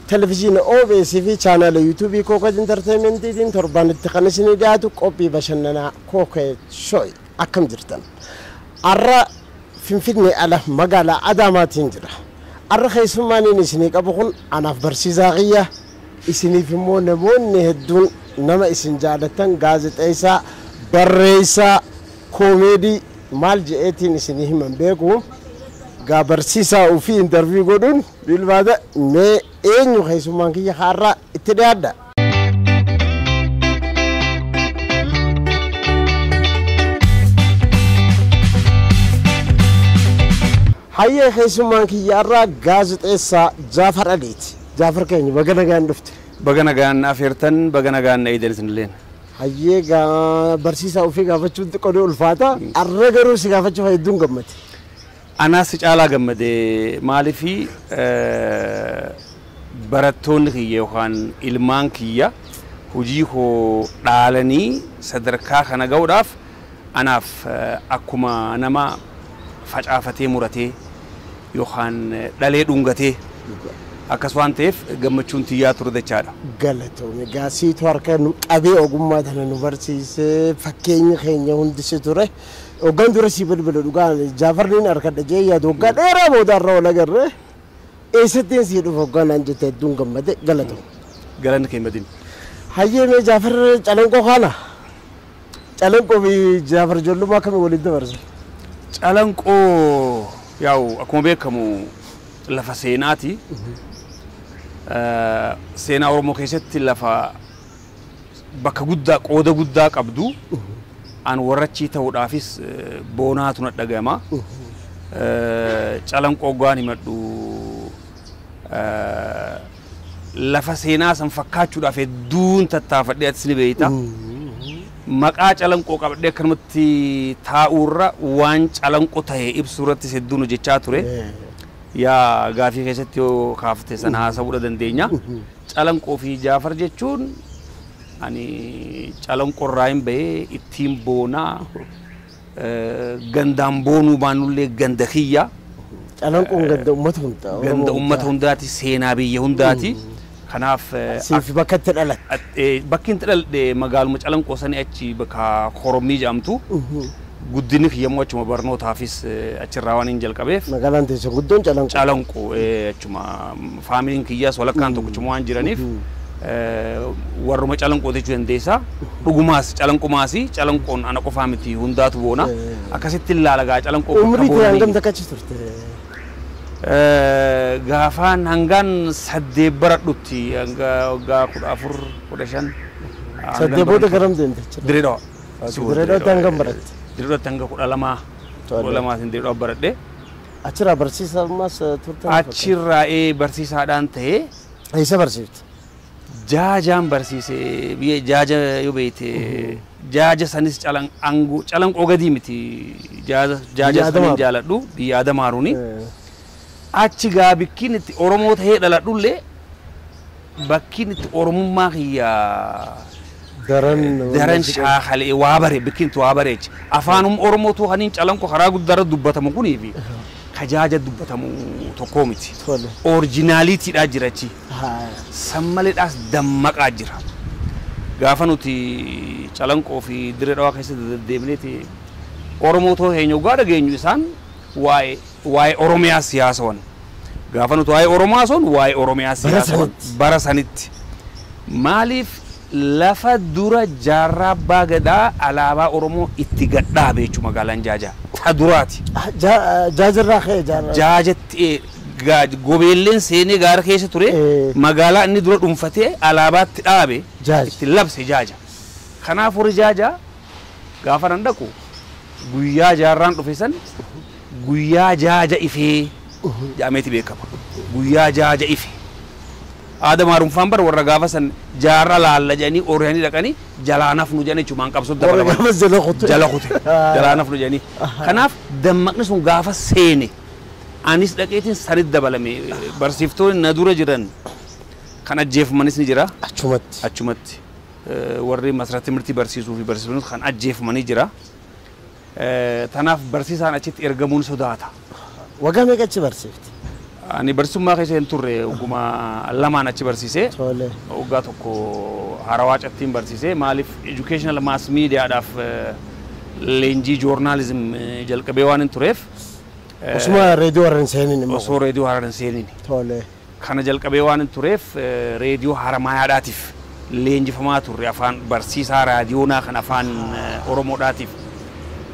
Televizyiina OBS fi chaanaala yuutuubii Kookeet Intarteeyimentiitiin torbanitti kan isinii dhiyaatu qophii bashannanaa Kookeet Shooy akkam jirtan. Har'a Finfinnee ala magaalaa Adaamaatiin jira. Har'a keessummaan inni isinii qabu kun anaaf barsiisaa kiyya isiniif immoo namoonni hedduun nama isin jaalatan gaazexeessaa barreessaa koomeedii maal je'eetiin isinii himan beeku. Gaa barsiisaa ofii interview godhuun bilbaada mee eenyu keessummaan kiyya har'a itti dhiyaadha. Hayyee keessummaan kiyya har'a gaazexeessaa Jaafar Aliiti. Jaafar keenya baga nagaan dhufte. Baga nagaan afeertan baga nagaan na eedan isinilleen. Hayyee gaa barsiisaa ofii gaafachuun xiqqoo ulfaata. Har'a garuu si gaafachuuf hedduun gammade. Anaas si caalaa gammade maaliifi barattoonni kiyya yookaan ilmaan kiyya hojii koo dhaalanii sadarkaa kana ga'uudhaaf anaaf akkuma nama facaafatee muratee yookaan dhalee dhungatee akkas waan ta'eef gammachuun tiyyaa ture jechaadha. Galatoome gaasiitu harka nu qabee ogummaa tana nu barsiisee fakkeenya keenya hundisi ture. Hoggaan dura si bilbila dhugaan Jaafarriin harkadha jee yaadu hoggaa dheeraa booda irra ol agarre eessattiin sii dhufa hoggaan naan jette hedduun gammade galatoome. Galanni kee madin. Hayyee mee Jaafar Calanqoo kana Calanqoo fi Jaafar ijoollummaa akkamii waliin dabarse? Calanqoo yaa'u akkuma beekamu lafa seenaati. Seenaa Oromoo keessatti lafa bakka guddaa qooda guddaa qabdu. An warrachi ta'uudhaafis boonaatu na dhagama. Calanqoo gaan himadhu lafa seenaa san fakkaachuudhaaf hedduun tattaafadhee atis ni beeyta. Maqaa Calanqoo qabadhee akkanumatti taa'uurra waan Calanqoo ta'e ibsuu irrattis hedduun hojjechaa ture. Yaa gaafii keessatti yoo kaafte sana haasa'uudha dandeenya. Calanqoo fi Jaafar jechuun ani Calanqoo irraa hin bahee ittiin boonaa gandaan boonuu baanullee ganda kiyya. Calanqoon ganda uummata hundaa. Ganda uummata hundaati seenaa biyya hundaati. Kanaaf Siif bakka itti dhalatte. Bakki itti dhaladhe magaaluma Calanqoo sanii achi bakka Korommii jedhamtu. Guddinni kiyya immoo achuma barnootaafis achirraa waan hin jalqabeef. Magaalaan teessoo guddoon Calanqoo. Calanqoo achuma faamiliin kiyyaas walakkaan tokkochuma waan jiraniif. Warruma Calanqoo jechuu dandeessa. Dhugumaas Calanqumaas Calanqoon ana qofaa miti hundaatu boona. Akkasitti ilaala gaa Calanqoo bakka Umrii kee hangam boonanii. takka achi turte? Gaafaan hangaan 8 baradhutti hanga waggaa 14 15. 8 booda garam deemte jechuudha? Dirree Dhawaa. Dirree Dhawaatti hangam baratte? Dirree Dhawaatti hanga 12. 12 Dirree Dhawaa baradhe. Achirraa barsiisaa ammas turte? Achirraa barsiisaadhaan ta'ee. Eessa barsiifte? Jaajaan barsiise biyya jaaja yoo beekte jaaja sanis Calanqoo gadii miti jaaja sanin jaaladhu biyya Adamaaruuni. Achi gaa bikkiin itti Oromoo ta'ee dhaladhullee bakkiin itti Oromummaa kiyya daran shaakalee waa bare bikkiin itti waa bareechi. Afaanuma Oromoo ta'uu kaniin Calanqoo karaa guddaarra dubbatamu kunii fi kajaaja dubbatamu tokkoo miti. Orijinaaliitiidhaa jira achi. San maleedhaas dammaqaa jira. Gaafa nuti Calanqoo fi Dirree Dhawaa keessa deddeebineeti Oromoo ta'uu keenya dhugaa dhageenyu isaan waa'ee Oromiyaa siyaasawan. Gaafa nuti waa'ee Oromoo haasawwan waa'ee Oromiyaa siyaasawan bara sanitti. Maaliif lafa dura jaarraa abbaa gadaa alaabaa Oromoo itti gadhaabe jechuudha magaalaan Jaajaa. Ta duraati. Jaajarraa ka'e jaarraa. Jaajatti gobeelleen seenee gaara keessa ture magaalaa inni dura dhuunfatee alaabaatti dhaabe itti labse Jaaja. Kanaaf warri Jaajaa gaafa nan dhaqu guyyaa jaarraan dhufe san guyyaa Jaaja ifee jedhameeti beekama. Guyyaa Jaaja ife. Adamaaruun bara warra gaafa san jaarra laalla jedhanii ooranii dhaqanii jalaa nafnu jedhanii jechuun qabsoo dabalaman. Warra gaafa jala kute. Jala kute. Jalaa nafnu jedhanii. Kanaaf dammaqni sun gaafa seene anis dhaqeetiin sanitti dabalame barsiiftoonni na dura jiran kan ajjeefamanis ni jira. Achumatti. Achumatti. Warri masara timirtii barsiisuu fi barsiisonni kan ajjeefamanii jira. Tanaaf barsiisaan achitti ergamuun sodaata. Waggaa meeqa achi barsiifte? Ani barsiisummaa keessa hin turre oguma lamaan achi barsiisee. Waggaa tokko Harawaa Cattiin barsiisee maaliif educational mass mediaadhaaf leenjii journalism jalqabee waan hin tureef. Osuma reediyoo Harar hin seeniin immoo. Osoo reediyoo Harar hin seeniin. Kana jalqabee waan hin tureef reediyoo Haramayaadhaatiif leenjifamaa turre afaan barsiisaa raadiyoonaa kan afaan Oromoodhaatiif.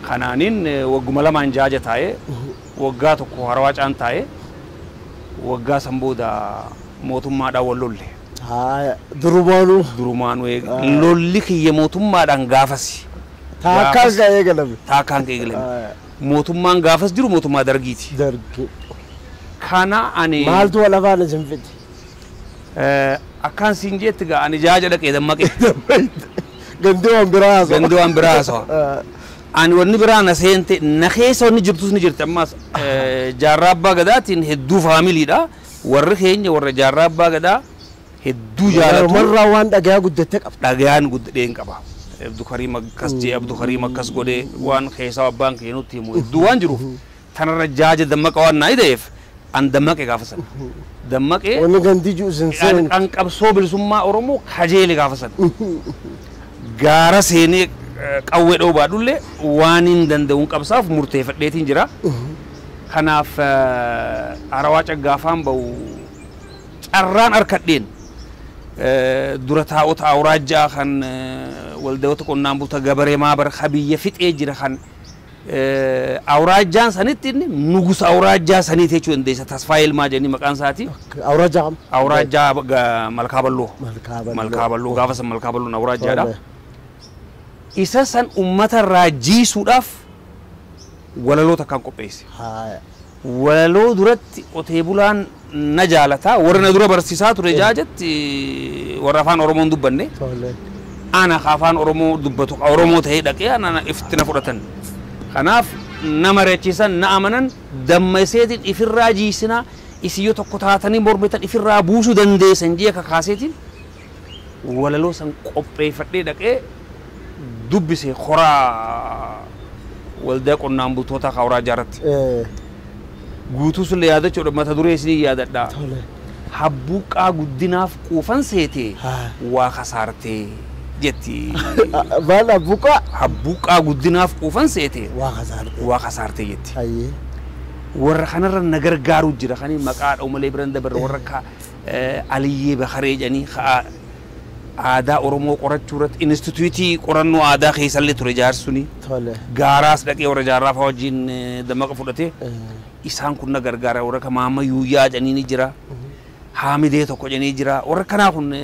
Kanaaniin wagguma lamaan jaaja taa'ee waggaa tokko Harawaa Caan taa'ee waggaa san booda mootummaadhaan wal lolle. Durumaanuu. Durumaanuu lolli kiyya mootummaadhaan gaafasi. Taakkaan kan eegalame. Taakkaan kan eegalame. Mootummaan gaafas jiru mootummaa dargiiti. Dargi. Kana ani. Maaltu wal afaan isin fide? Akkaan siin jeetti gaa ani jaaja dhaqee dammaqee. Gandee waan biraa haasawa. Gandee waan biraa haasawa. Ani wanni biraa na seente na keessa wanni jirtus ni jirti ammas jaarraa abbaa gadaatiin hedduu faamiliidha. Warri keenya warra jaarraa abbaa gadaa hedduu jaalatu. Warra waan dhagayaa guddattee qabda. Dhagayaan guddadheen qaba. Abdukariim akkas jee Abdukariim akkas godhee waan keessaa abbaan keenya nutti himu hedduu waan jiruuf tanarra jaaja dammaqa waan naa ta'eef an dammaqe gaafa sana. Dammaqee. Wanni gandii jiru sin seente. An qabsoo bilisummaa Oromoo kajeele gaafa sana. Gaara seenee qawwee dhoobaadhullee waan hin danda'uun qabsaaf murteeffadheetiin jira. Kanaaf Harawaa Caggaafaan bahu carraan harkadheen dura taa'ota awraajjaa kan waldayoota qonnaan bultoota gabaree maabar biyya fixee jira kan awraajjaan sanitti inni nugusa awraajjaa saniiti jechuu dandeessa. Tasfaayee Ilmaa jedhanii maqaan isaati. Awraajjaa kam? Awraajjaa Malkaa Balloo. Malkaa Balloo gaafa san Malkaa Balloon awraajjaadha. Isa san uummata irraa jiisuudhaaf walaloo takkaan qopheesse. Walaloo duratti qotee bulaan na jaalata warra na dura barsiisaa ture jaajetti warra afaan Oromoon dubbanne. Ana afaan Oromoo dubbatu Oromoo ta'ee dhaqee ana ifti na fudhatan. Kanaaf nama reechisan na amanan dammaseetiin ifirraa jiisinaa isiyyoo tokko taatanii mormitan ifirraa buusuu dandeessan jee kakaaseetiin walaloo san qopheeffadhee dhaqee dubbise horaa waldaa qonnaan bultoota awraajjaa irratti. Guutuu sun yaadachuudha mata duree isinii yaadadha. Habbuuqaa guddinaaf quufan seetee waa kasaartee jetti. Maal habbuuqaa? Habbuuqaa guddinaaf quufan seetee waa kasaartee jetti. Warra kanarra na gargaaru jira kani maqaa dha'u malee biran dabarre warra akka Aliyyee Bakaree jedhanii aadaa Oromoo qorachuu irratti instituutii qorannoo aadaa keessallee ture jaarsuni. Gaaraas dhaqee warra jaarraa fa'aa wajjin dammaqa fudhatee isaan kun na gargaara warra akka Maamma Yuuyyaa jedhanii ni jira. Haamidee tokko jedhanii jira. Warra kanaa kun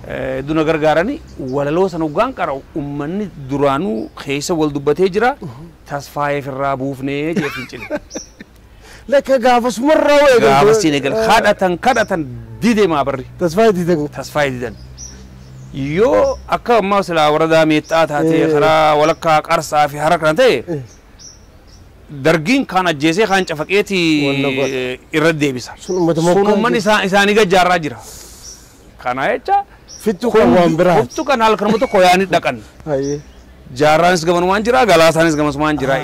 hedduu na gargaarani walaloo sana hoggaan qara'u uummanni duraanuu keessa wal dubbatee jira. Tasfaayee firraa buufnee jee fincile. Lakka gaafasumarraa eegalte. Gaafasiin eegale kadhatan kadhatan dide maabarri. Tasfaayee didan. Tasfaayee didan. Yoo akka ammaa silaa waradaa meexxaa taatee karaa walakkaa qarsaa fi hara kana ta'e dargiin kaan ajjeesee kaan cafaqeeti irra deebisa. Sun uummanni isaanii gajjaarraa jira. Kana jecha fittuu kan waan biraa. Fittuu kan halkanuma tokko yaa'anii dhaqan. Jaarraanis gamanumaan jira galaasaanis gamasumaan jira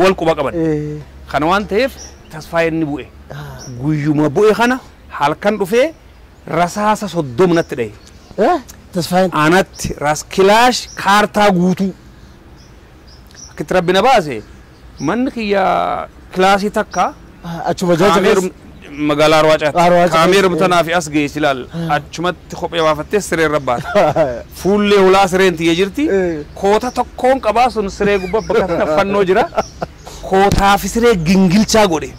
wal quba qaban. Kana waan ta'eef Tasfaayeen ni bu'e. Guyyuma bu'e kana halkan dhufee rasaasa 30 natti dhahe. Tasfaayeen. Anatti ras kilaash kaartaa guutuu. Akkitti rabbi na baase manni kiyya kilaasii takka. Achuma jaaja keessa. Magaalaa Arwaacaatti. Kaameeruma tanaa fi as geessi ilaal. Achumatti kophee baafattee siree irra baata. Fuullee hulaa sireen tiyya jirti. Koota tokkoon qabaa sun siree gubbaa bakka fannoo jira. Kootaa fi siree gingilchaa godhe.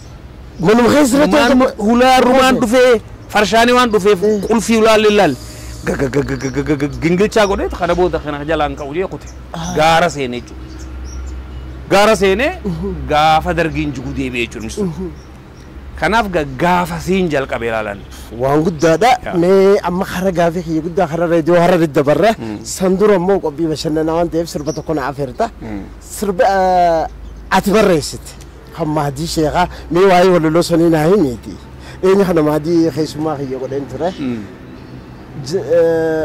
Manuma keessa siree tokko. Hulaa rumaan dhufee farshaanii waan dhufeef qulfii hulaa ilaal. Gingilchaa godhe kana booda kana jalaan qabu jee kute. Gaara seenee jechuudha. Gaara seenee gaafa dargiin jiguu deebi'ee jechuudha. Kanaaf gaafa siin jalqabee ilaalan. Waan guddaadha. Mee amma hara gaafii kiyya guddaa hara reediyoo hara dabarra. San dura immoo qophii bashannanaa waan ta'eef sirba tokko na afeerta. Sirba ati barreessite kan Mahdii Sheekhaa mee waa'ee walaloo sanii naa himiiti. Eenyu kana Mahdii keessummaa kiyya godheen ture.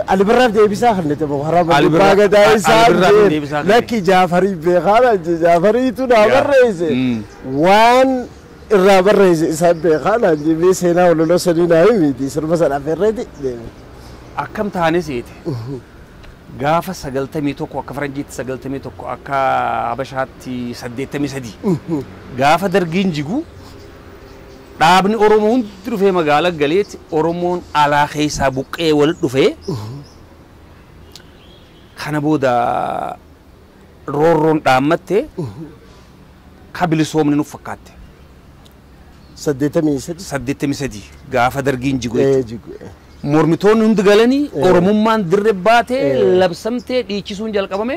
Ali Birraaf deebisaa kan nuti hara abbaa gadaa isaa lakki Jaafarii beekaa Jaafariitu naa barreesse. Waan Irraa barreesse isaan beekaa naan jennee seenaa walaloo sanii naa himiti sirba sana affeerreeti deeme. Akkam taane seete. Gaafa 91 akka faranjiitti 91 akka habashaatti 83. Gaafa dargiin jigu dhaabni Oromoo hundi dhufee magaalaa galeetti Oromoon alaa keessaa buqqee wal dhufee kana booda roorroon dhaammatte ka bilisoomni nuuf fakkaatte. 83. 83 gaafa dargiin jigu jechuudha. Mormitoonni hundi galanii Oromummaan dirree baatee labsamtee dhiichisuun jalqabame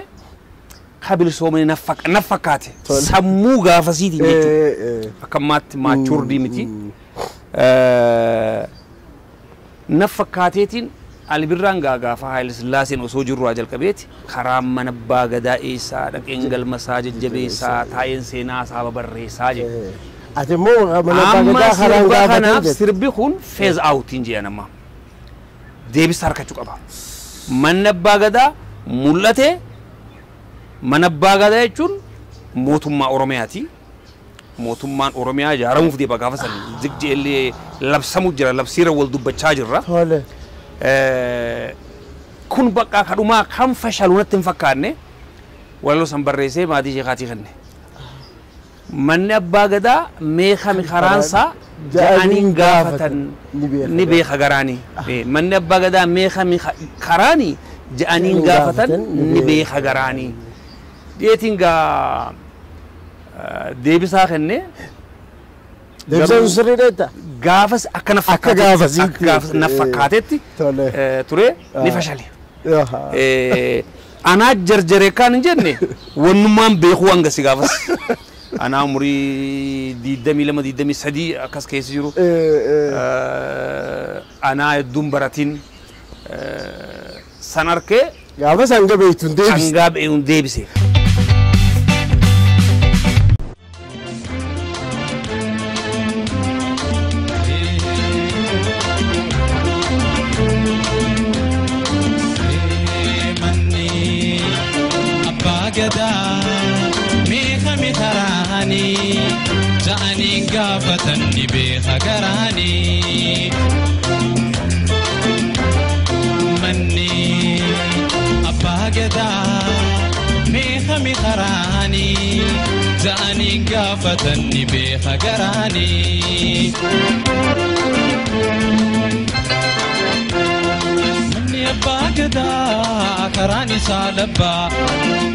ka bilisoomni naaf fakkaate. Sammuu gaafasiitiin jechuudha. Akka ammaatti maachurdii miti. Naaf fakkaateetiin Ali Birraan gaafa Haayile Sillaaseen osoo jirru jalqabeeti karaa mana abbaa gadaa eessaa dhaqeen galmasaa jajjabeessaa taa'een seenaa isaa babarreessaa jedhe. Ati immoo mana abbaa gadaa karaan gaafatan jette. Sirbi kun feez aawutiin jedhan amma. Deebisa harkachuu qaba. Manni abbaa gadaa mul'ate mana abbaa gadaa jechuun mootummaa Oromiyaati. Mootummaan Oromiyaa ijaaramuuf deema gaafa san zigjeellee labsamuu jira labsiirra wal dubbachaa jirra. Kun bakka kadhumaa kan fashalu natti hin fakkaanne walaloo san barreessee maatii sheekaatii kenne. Manni abbaa gadaa meeqami karaansaa ja'aniin gaafatan ni beeka garaanii. Manni abbaa gadaa meeqami karaanii ja'aniin gaafatan ni beeka garaanii. Dhiyeetiin gaa deebisaa kenne. Deebisaan sirrii dha. Gaafas akka na fakkaatetti ture ni fashale. Anaa jarjaree kaan hin jenne wannummaan beekuu hanga si gaafas. Anaa umurii 22 23 akkas keessa jiru. Anaa hedduun baratiin san arkee. Gaafas hanga beektuun deebise. Hanga beektuun deebise. Gaafatan ni beeka garaanii. Manni abbaa gadaa meeqami karaanii ja'anii gaafatan ni beeka garaanii. Manni abbaa gadaa karaan isaa labbaa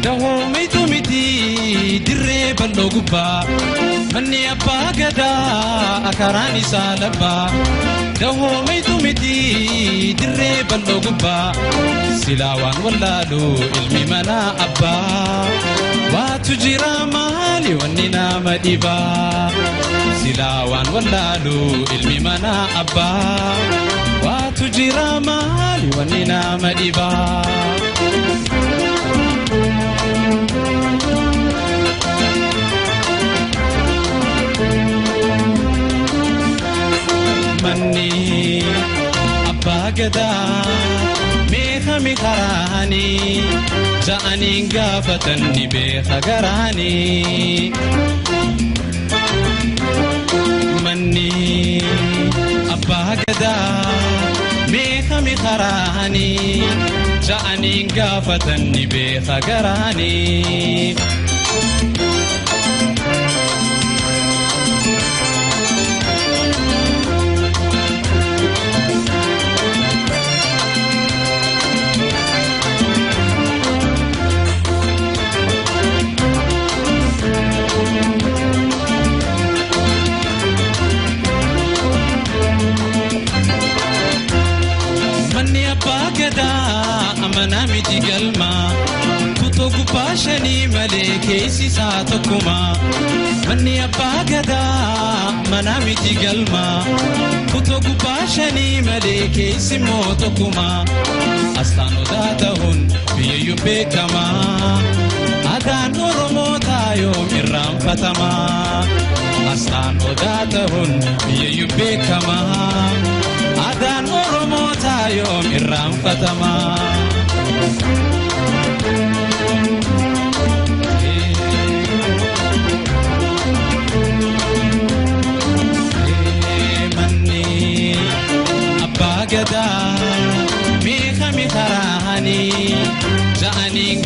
dahoo mitu miti dirree bal'oo gubbaa. Manni abbaa gadaa karaan isaa labbaa dahoo mitu miti dirree bal'oo gubbaa. Silaa waan wallaalu ilmi mana abbaa waatu jira maali wanni nama dhibaa. Silaa waan wallaalu ilmi mana abbaa waatu jira maali wanni nama dhibaa. Manni abbaa gadaa meeqami karaanii ja'aniin gaafatan ni beeka garaanii. Manni abbaa gadaa meeqami karaanii ja'aniin gaafatan ni beeka garaanii. Manni abbaa gadaa amanaa miti galma kutoo gubbaa shanii malee keessi isaa tokkuma. Manni abbaa gadaa amanaa miti galma kutoo gubbaa shanii malee keessi immoo tokkuma. Asxaan odaa ta'uun biyyayyuu beekama. Aadaan Oromoo taayoom irraanfatama. Asxaan odaa ta'uun biyyayyuu beekama. Aadaan Oromoo taayoom irraanfatama.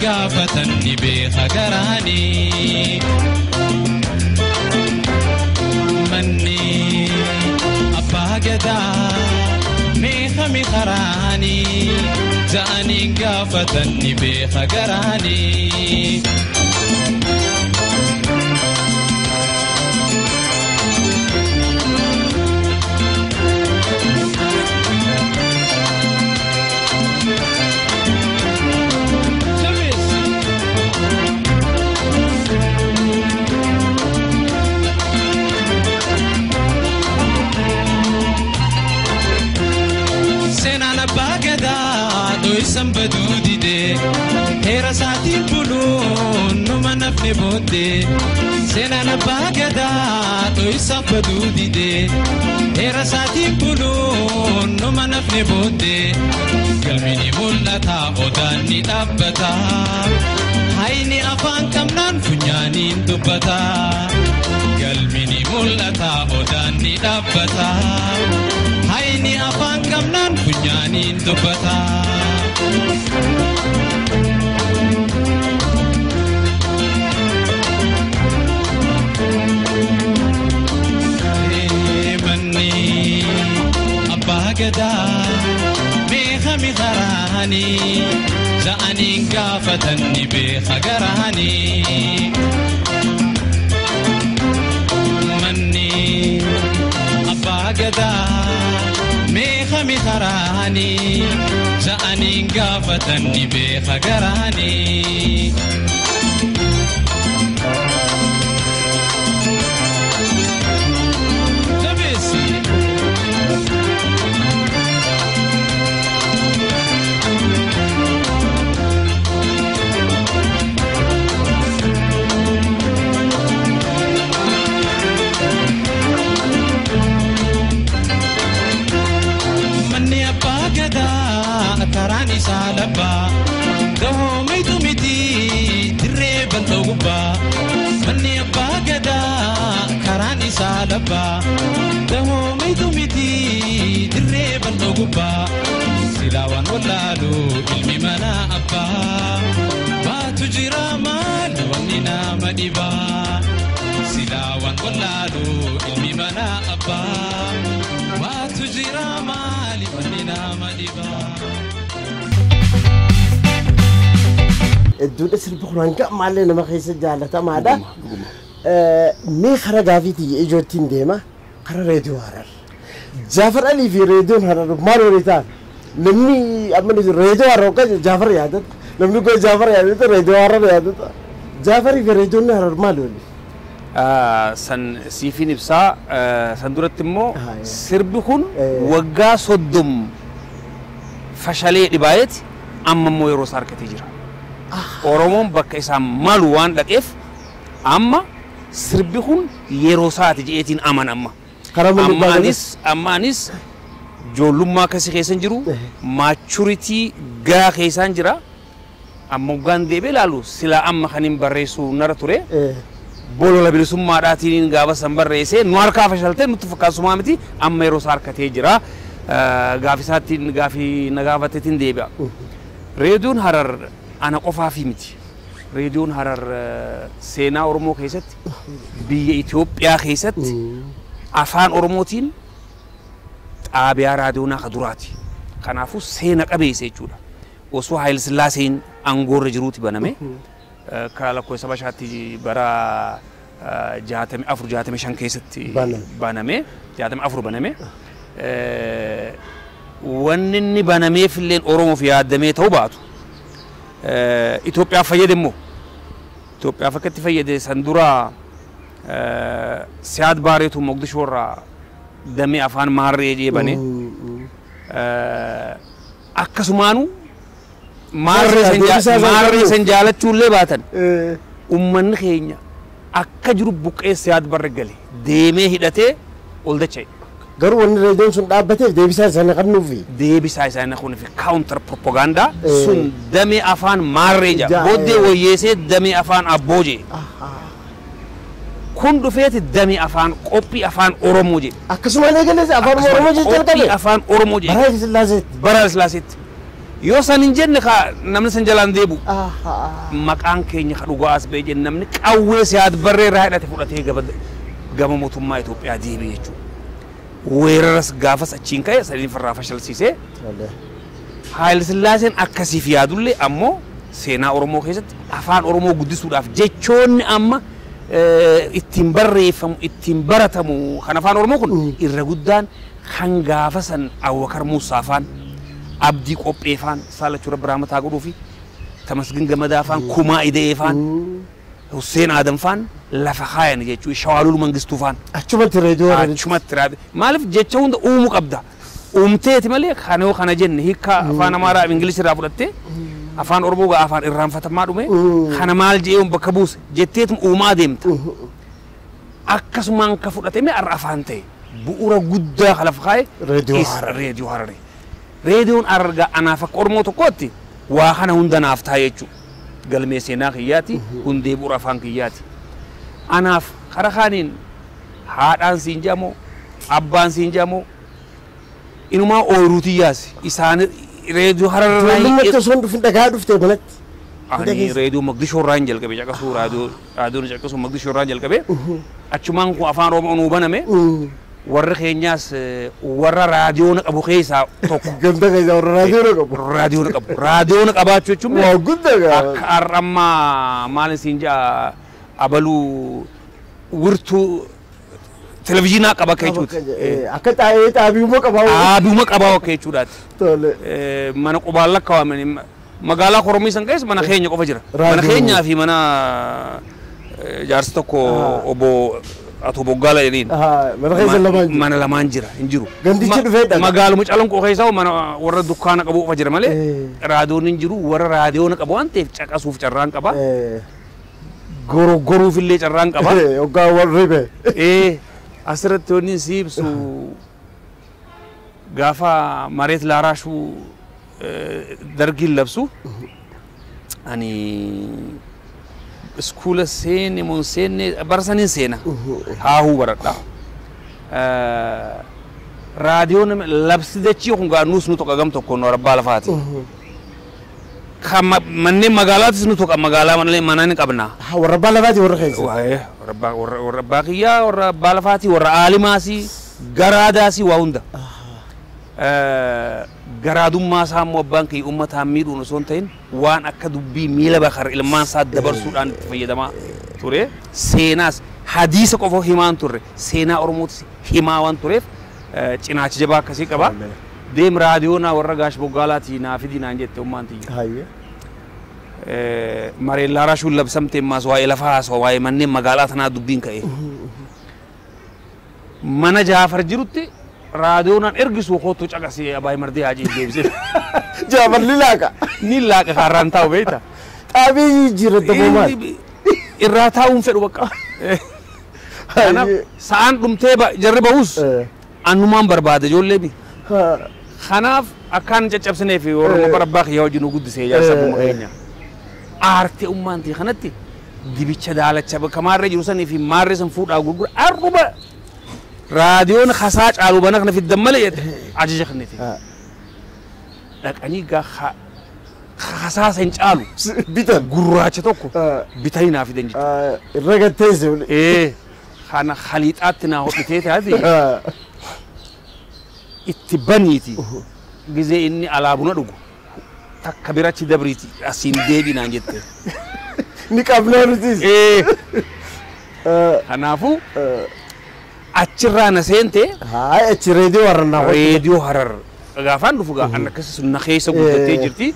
gaafatan ni beeka garaani. Manni abbaa gadaa meeqami karaani ja'aniin gaafatan ni beeka garaani. Dho'isan baduu didee heera isaatiin buluun numa nafne booddee seenaan abbaa gadaa dho'isan baduu didee heera isaatiin buluun numa nafne booddee gamini mul'ata odaan ni dhaabbata hayni afaan qabnaan funyaaniin dubbata galmini mul'ata odaan ni dhaabbata hayni afaan qabnaan funyaaniin dubbata. Manni abbaa gadaa meeqami karaani ja'aniin gaafatan ni beeka garaani. Manni abbaa gadaa meeqami karaani ja'aniin gaafatan ni beeka garaani. Manni abbaa gadaa karaan isaa labbaa dahoomaytu miti dirree bal'oo gubbaa. Manni abbaa gadaa karaan isaa labbaa dahoomaytu miti dirree bal'oo gubbaa. Silaa waan wallaalu ilmi mana abbaa baatu jira maali wanni nama dhibaa. Silaa waan wallaalu ilmi mana abbaa baatu jira maali wanni nama dhibaa. Hedduudha sirbi kun hanga ammallee nama keessa jaalatamaadha. Mee karaa gaafiitii ijoottiin deema karaa reediyoo Harar. Jaafar Alii fi reediyoon Harar maal walii ta'an? Namni amma reediyoo Harar hoggaa Jaafar yaadata. Namni koo Jaafar yaadata reediyoo Harar yaadata. Jaafarii fi reediyoon Harar maal walii? San siifin ibsaa san duratti immoo sirbi kun waggaa 30 fashalee dhibaayeeti amma immoo yeroo isaa harkatee jira. Oromoon bakka isaan malu waan dhaqeef amma sirbi kun yeroo isaati je'eetiin aman amma. Amma anis ijoollummaa akkasii keessa hin jiru maachuritii gaa keessaan jira. Amma waggaan deebi'ee ilaalu silaa amma kan hin barreessu nara ture. Bolola bilisummaadhaatiin gaafa san barreessee nu harkaa fashaltee nutti fakkaasumaa miti amma yeroo isaa harkatee jira. Gaafi isaattiin gaafii na gaafateetiin deebi'a. Reediyoon Harar ana qofaafi miti. Reediyoon Harar seenaa Oromoo keessatti biyya Itoophiyaa keessatti afaan Oromootiin xaabiyaa raadiyoonaa ka duraati. Kanaafuu seena qabeessa jechuudha. Osoo Haayil Sillaaseen aangoorra jiruuti baname. Karaa lakkoofsa bashaatti bara 64 65 keessatti baname. 64 baname. Wanni inni banameef illeen Oromoof yaadamee ta'uu baatu. Itoophiyaaf fayyade immoo Itoophiyaaf akkatti fayyade san dura Siyaad Baareetu Moqdishoo irraa damee afaan Maarree jedhee bane. Akkasumaanuu Maarree san jaalachuullee baatan uummanni keenya akka jiru buqqee Siyaad Barre gale deemee hidhatee ol dacha'e. Garuu wanni reediyoon sun dhaabbateef deebisaa isaanii qabnuufi. Deebisaa isaanii qabnuufi kaawuntar propagaandaa sun damee afaan Maarree jedha. Booddee wayyeessee damee afaan Abboo jedhe. Kun dhufeeti damee afaan qophii afaan Oromoo jedhe. Akkasumaan eegalees afaan Oromoo jedhe jalqabe. Qophii afaan Oromoo jedhe. Bara Haayil Sillaaseetti. Bara Haayil Sillaaseetti. Yoo san hin jenne ka namni san jalaan deebu. Maqaan keenya ka dhugaa as ba'e jenne namni qawwee siyaad barree irraa hidhate fudhatee gama mootummaa Itoophiyaa deebi'e jechuudha. Weeraras gaafas achiin ka'e sadiin farraa fashalsiisee. Haayile Sillaaseen akkasiif yaadullee ammoo seenaa Oromoo keessatti afaan Oromoo guddisuudhaaf jechoonni amma ittiin barreeffamu ittiin baratamu kan afaan Oromoo kun irra guddaan kan gaafa san Abubakar Muusaa faan Abdii Qophee faan Saalachuu Rabbi Rahmataa godhuu fi Tamasgin Gamadaa faan Kumaa Ida'ee faan Hussein Adam faan lafa kaayan jechuudha Shawaalul Mangistuu faan. Achumatti reediyoo Hararitti. Achumatti raadiyoo. Maaliif jecha hunda uumuu qabda. Uumteeti malee kana yoo kana jenne hiika afaan Amaaraa fi Ingilishii irraa fudhattee afaan Oromoo gaa afaan irraanfatamaa dhume kana maal jedhee bakka buuse jetteetum uumaa deemta. Akkasumaan ka fudhatame har'a afaan ta'e bu'uura guddaa kan lafa kaa'e Reediyoo Harar. Reediyoo Harari. Reediyoon Harar anaaf akka Oromoo tokkootti waa kana hunda naaf ta'a jechuudha. Galmee seenaa kiyyaati hundee bu'uura afaan kiyyaati. Anaaf kara kaaniin haadhaan siin jedhamoo abbaan siin jedhamoo inumaa ooyiruutii yaasi isaan reediyoo Harar irraa Ijoollummaatti osoo hin dhufin dhagaa dhuftee manatti. Ani reediyoo Mogadishoo irraa hin jalqabe caqasuu raadiyoon caqasuu Mogadishoo irraa hin jalqabe achumaan kun afaan Oromoo nuu baname warri keenyaas warra raadiyoon qabu keessaa tokko. Ganda keessaa warra raadiyoon qabu. Raadiyoon qabu. Raadiyoon qabaachuu jechuun Waa guddaa gaa. akka har'ammaa maal isiin jedha abaluu wirtuu televizyiinaa qaba akka jechuuti. Akka xaa'ee xaabiuma qabaa. Xaabiuma qabaa akka jechuudhaati. Tole. Mana qubaan lakkaawamani magaalaa Koromii san keessa mana keenya qofa jira. Mana keenyaa fi mana jaarsi tokko obbo Ato Boggaala jedhaniin. Mana keessa lamaan jira. Mana lamaan jira hin jiru. Gandichi dhufee dhaqa. Magaaluma Calanqoo keessaa mana warra dukkaana qabu qofa jira malee raadiyoon hin jiru warra raadiyoon qabu waan ta'eef caqasuuf carraan qaba. Goroggoruuf illee carraan qaba. Hoggaa warri bee. Asirratti wanni si ibsu gaafa mareet laaraashuu dargiin labsu ani iskuula seene mun seenne bara saniin seena haahuu baradha. Raadiyoon labsi dachii kun gaa nuus nu tokko gam tokko nu abbaa lafaati. Kan manneen magaalaatis nu tokko magaalaa manaa ni qabna. Warra abbaa lafaati warra keessa. Warra abbaa kiyyaa warra abbaa lafaati warra aalimaasi garaadaasi waa hunda. Garaadummaa isaa immoo abbaan kiyya uummataan miidhuun osoo hin ta'in waan akka dubbii miila bakar ilmaan isaa dabarsuudhaan itti fayyadamaa ture. Seenaas hadiisa qofa himaan turre seenaa Oromootis himaa waan tureef cinaacha jabaa akkasii qaba. Deem raadiyoonaa warra Gaash Boggaalaatii naa fidii naan jette ummaan tiyya. Mareen Laaraashuun labsamte ammaas waa'ee lafaa haasawa waa'ee manneen magaalaa tanaa dubbiin ka'e. Mana Jaafar jirutti raadiyoonaan ergisuu kootu caqasee Abaay Mardee Haajii deebisee. Jaafar ni laaqa. Ni laaqa kaarraan taa'u beekta. Xaabii jijjiirra daboo maal? Irraa taa'uun fedhu bakka. Kanaaf sa'aan dhumtee jarri bahus annumaan barbaada ijoollee bi. Kanaaf akkaan caccabsinee fi warra bara abbaa kiyyaa wajjin nu guddisee jaarsa abbuma keenya. Aartee ummaan ta'e kanatti dibicha daalacha bakka maarree jiru sanii fi maarree san fuudhaa gurgura arruba raadiyoon kasaa caalu bana kana fiddan malee jette ajaja kennite. Dhaqanii gaa kasaa san caalu Bitan. Gurraacha tokko bitanii naa fidan jechuudha. Irra gatteesse. Kana khaliixaatti naa hodhitee taate itti baniiti gizee inni alaa buna dhugu takka birachi dabriiti asiin deebii naan jette. Ni qabnaa nutis. Kanaafuu achirraa na seente. Haay achi reediyoo Harar naa hodhite. Reediyoo Harar gaafaan dhufu gaa an akkasii sun na keessa guddattee jirti.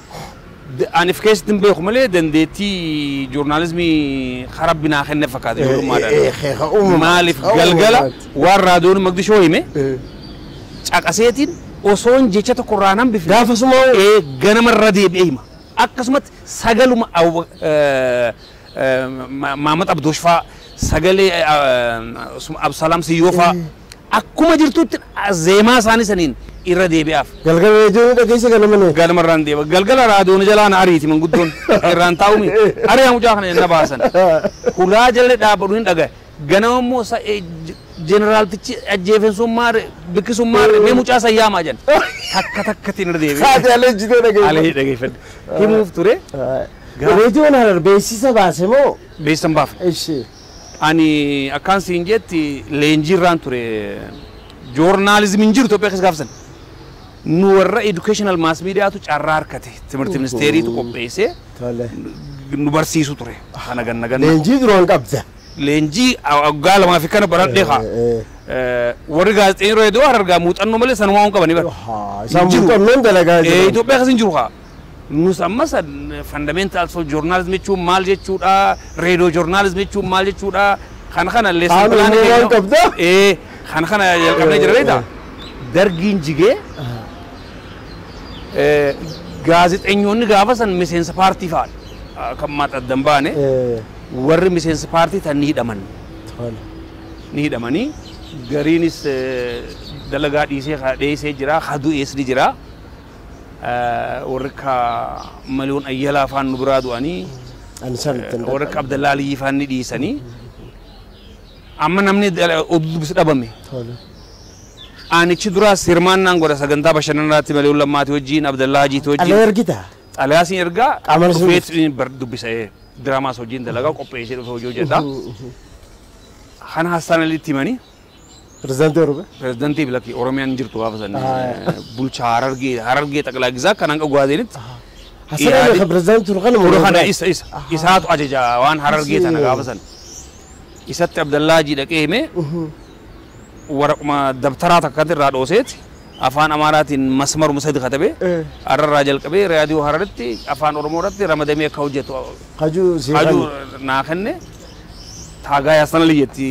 Ani of keessatti hin beeku malee dandeettii joornaalizimii karabbi naa kenne fakkaata ijoollummaadhaan. Maaliif galgala waan raadiyoon Mogadishoo hime caqaseetiin osoon jecha tokko irraa nan bifne. Gaafa suma Ganama irra deebi'ee hima. Akkasumatti sagaluma Maamad Abdoosh fa'aa sagalee Absalaam Siyyoo fa'aa akkuma jirtutti zeemaa isaanii saniin irra deebi'aaf. Galgala reediyoon dhageessa ganama ne. Galma irraan deebi'a. Galgala raadiyoon jalaan ariiti manguddoon irraan taa'umi. Ari'aa mucaa kana na baasan. Hulaa jala dhaabbadhu hin dhagaye. Ganama immoo Jeneraaltichi ajjeefen sun maare bikki sun maare mee mucaa san yaamaa jedhan. Takka takkatti irra deebi'e. Haati alee jitee dhageeffadhe. Alee dhageeffadhe. Himuuf ture. Reediyoon Harar beeksisa baase moo? Beeksisa hin baafne. Ishi. Ani akkaan siin jetti leenjii irraan ture. Joornaalizimiin hin jiru Itoophiyaa keessa gaafsan. Nu warra educational mass mediaatu carraa harkate. Timirti ministeeriitu qopheessee nu barsiisu ture. Kana ganna ganna. Leenjii duraan qabda. Leenjii waggaa lamaa fi kana baradhee haa. Warri gaazexeen reediyoo Harargaa muuxannoo malee sanumaa hin qabani bara. Isaan muuxannoon dalagaa jiru. Itoophiyaa keessa hin jiru haa. Nus amma san fundamentals of journalism jechuun maal jechuudha, reediyoo journalism jechuun maal jechuudha, kana kana lesson plan qabda. Kana kana jalqabnee jira beektaa. Dargiin jigee gaazexeessitoonni gaafa san miseensa paartii fa'aadha. Kan maxxandan baane. Warri miseensa paartii tan ni hidhaman. Ni hidhamanii gariinis dalagaa dhiisee dheessee jira, hadu'ees ni jira. Warri ka Maliyoon Ayyalaa faan nu biraa du'anii warri ka Abdallaa Aliyyii faan ni dhiisanii. Amma namni oduu dubbisu dhabame. Anichi duraas hirmaannaan godha sagantaa bashannanaatti Maliyoon Lammaatii wajjin Abdallaa Hajiitii wajjin. Xalayaa ergitaa? Xalayaa siin ergaa dhufeet dubbisa. Diraamaas hojiin dalagaa qopheessee dhufe hojii hojjedha. Kana Hassaan Aliitti himanii. Pirezidaantii Oromiyaa? Pirezidaantii bilakki Oromiyaan jirtu gaafa san bulchaa Harargee Harargee xaqilaa gizaa kan hanga Ugaadeenitti. Hassaan Ali kan pirezidaantii ture kana moo? Kana isa isa isaatu ajaja waan Harargee tana gaafa san. Isatti Abdallaa Hajii dhaqee himee waraquma dabtaraa takkatti irraa dhooseeti. Afaan Amaaraatiin masmaruma sadi katabee Hararraa jalqabee raadiyoo Hararitti afaan Oromoo irratti ramadamee akka hojjetu Hajuu naa kenne taagaa Hassaan Ali jetti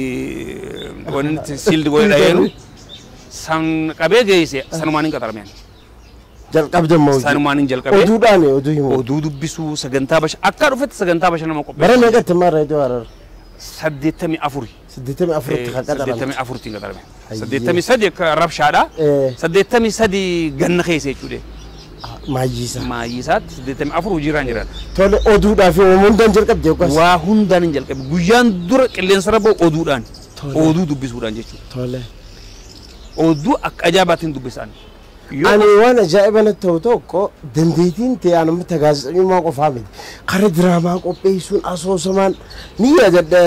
wanni siildi godhe dhayeenu san qabee geesse sanumaan hin qaxarameen. Jalqabde immoo hojii. Sanumaan hin jalqabee. Oduudhaan oduu himu. Oduu dubbisuu sagantaa akka dhufetti sagantaa bashannanaa qopheessu. Bara meeqatti immoo raadiyoo Harar? 84. 84tti kan qaxarame. 84tti kan qaxarame. 83 akka rabshaadha. 83 ganna keessa jechuudha. Maayyisaa. Maayyisaatti 84 hojiirraan jiran. Tole oduudhaa fi waan hundaan jalqabde yookaas. Waa hundaan hin jalqabe. Guyyaan dura qilleensa irra ba'u oduudhaan. Oduu dubbisuudhaan jechuudha. Tole. Oduu akka ajaa'ibaatiin dubbisan. Ani waan ajaa'iba natti ta'u tokko dandeettiin ta'e ani amma gaazexeessummaa qofaa miti. Karaa diraamaa qopheessuun asoosamaan ni yaadadha.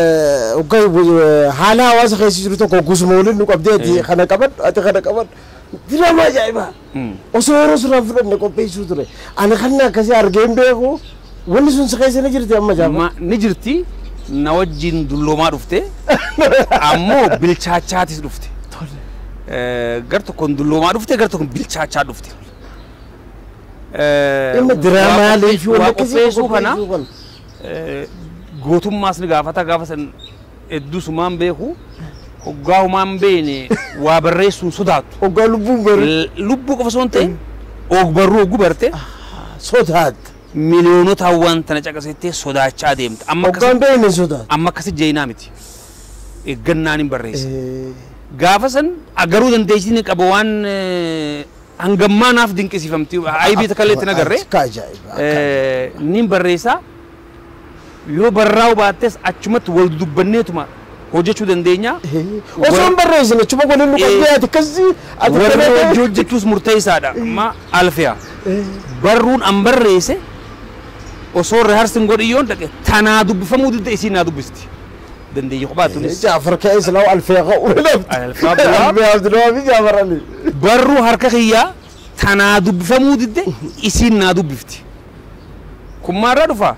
Haala hawaasa keessa jiru tokko gosuma waliin nu qabdee ati kana qabadhu ati kana qabadhu. Diraamaa ajaa'ibaa. Osoo yeroo sirraan fudhanne qopheessuu ture. Ani kan akkasii argee hin beeku. Wanni sun si keessa ni jirti amma jaaba. Ni jirti na wajjin dulloomaa dhufte ammoo bilchaachaatis dhufte. Gar tokkoon dulloomaa dhufte gar tokkoon bilchaachaa dhufte. Inni diraamaalee fi waan qopheessuu kana gootummaas ni gaafata gaafa san hedduu sumaan beeku hoggaa humaan beene waa barreessuun sodaattu. Hoggaa lubbuun barre. Lubbuu qofa osoo hin ta'in ogbarruu hogguu barte. Sodaattu. Miliyoonota waan tana caqasettee sodaachaa deemta. Hoggaan beene sodaattu. Amma akkasi jeenaa miti. Eeggannaan hin barreessa. Gaafa san agaruu dandeettiin qaba waan hangammaa naaf dinqisiifamti. Aybii takka illee itti nagarree. Akka ajaa'iba. Niin barreessaa yoo barraa'u baattes achumatti wal dubbanneetuma hojjechuu dandeenya. Osoo hin barreessine achuma waliin nu qabdee ati akkasii ati Warri hojii hojjechuus murteessaadha. Amma alfiyaa. Barruun an barreesse osoo rehearsin godhiyyoon dhaqe tanaa dubbifamuu didda isiin naa dubbisti. Dandeeyyi kophaatunis. Jaafar ka'ee silaa alfee qa'u lafti. Alfee Abdulwaabi Jaafar Ali. Barruu harka kiyyaa tanaa dubbifamuu didde isiin naa dubbifti. Kun maalirraa dhufaa?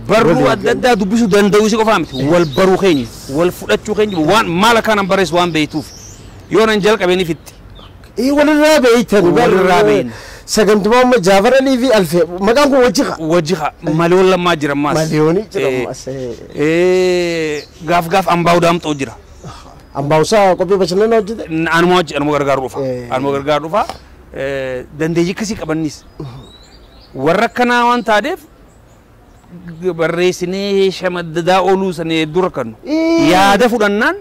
Barruu adda addaa dubbisuu danda'uu isii qofaa miti. Wal baruu keenya, wal fudhachuu keenya waan maal akkaan an barreessu waan beektuuf. Yoo nan jalqabe ni fixxi. Walirraa beeytan. Walirraa beeyna. Sagantumaa amma Jaafar Alii fi Alfee maqaan kun wajji haa. Wajji haa Maliyoon Lammaa jira ammaas. Maliyoonii jira ammaas. Gaaf gaaf Ambaa'u Daamxoo jira. Ambaa'usaa qophii bashannanaa hojjete? Anuma wajji anuma gargaaru dhufa. Anuma gargaaru dhufa. Dandeettii akkasii qabannis. Warra akkanaa waan taateef barreessinee shamaddadaa ooluu sana hedduu rakkannu. Yaada fudhannaan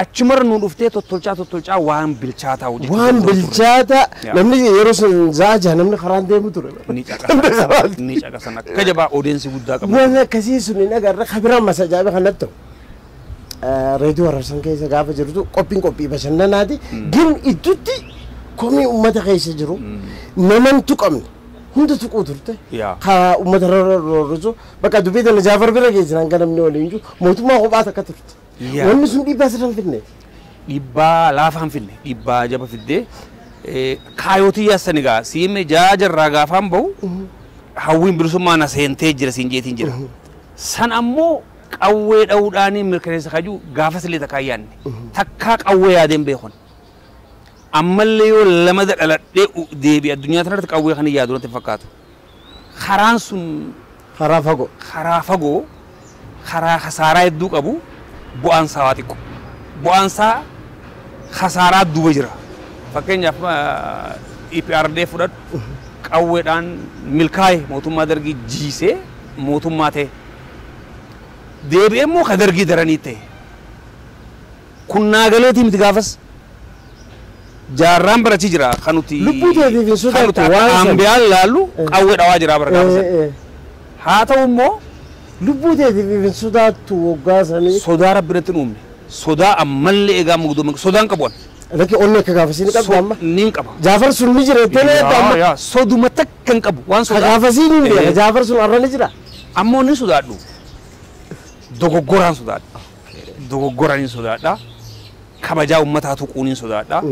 achumarra nu dhuftee tottolchaa tottolchaa waan bilchaataa hojjechuu. Waan bilchaataa namni yeroo sun zaajaa namni karaan deemu ture. Ni caqasan ni caqasan akka jabaa odeensi guddaa qabu. Waan akkasii sun hin agarre kabiraan masa ajaa'iba kanatti ta'u. Reediyoo Hararsan keessa gaafa jirtu qophiin qophii bashannanaati. Gin idduutti komii uummata keessa jiru naman tuqamne hunda tuquu turte. Ka uummata rarraasu bakka dubbii tana Jaafar bira geessan hanga namni waliin jiru mootummaa kophaa takka turte. Wanni sun dhiibbaa sirra hin fidne. Dhiibbaa laafaa hin fidne dhiibbaa jaba fiddee kaayootii yaasani gaa siime jaajarraa gaafaan bahu hawwiin bilisummaa na seentee jira siin jeetiin jira. San ammoo qawwee dha'uudhaan mirkaneessa kajuu gaafas illee takkaa yaadne takkaa qawwee yaadeen beekon. Ammallee yoo lama dhaladhee deebi'e addunyaa kanarratti qawwee kan yaadu natti fakkaatu. Karaan sun karaa fagoo. Karaa fagoo karaa khasaaraa hedduu qabu bu'aan isaa waa xiqqo. Bu'aan isaa khasaaraa duuba jira. Fakkeenyaaf EPRD fudhadhu qawweedhaan milkaa'e mootummaa dargii jiisee mootummaa ta'e. Deebi'ee immoo ka dargii daranii ta'e. Kun naagaleetii miti gaafas. Jaarraan barachi jira kan nuti Lubbuu teetiif hin sodaattu waan sana. Ambiyaan laallu qawwee dhawaa jira bara gaafa sana. Haa ta'u immoo lubbuu teetiif hin sodaattu waggaa sanii. Sodaa rabbi irratti hin uumne. Sodaa ammallee egaa mugduma sodaan qabu ani. Lakki onni akka gaafasii ni qabdu amma. Ni qaba. Jaafar sun ni jira jettee ni eegdu amma. Yaa soduma takka hin qabu waan sodaa. Ka gaafasii ni beeka Jaafar sun har'a ni jira. Ammoo ni sodaadhu. Dogoggoraan sodaadha. Dogoggoraan ni sodaadha. Kabajaa uummataa tuquun ni sodaadha.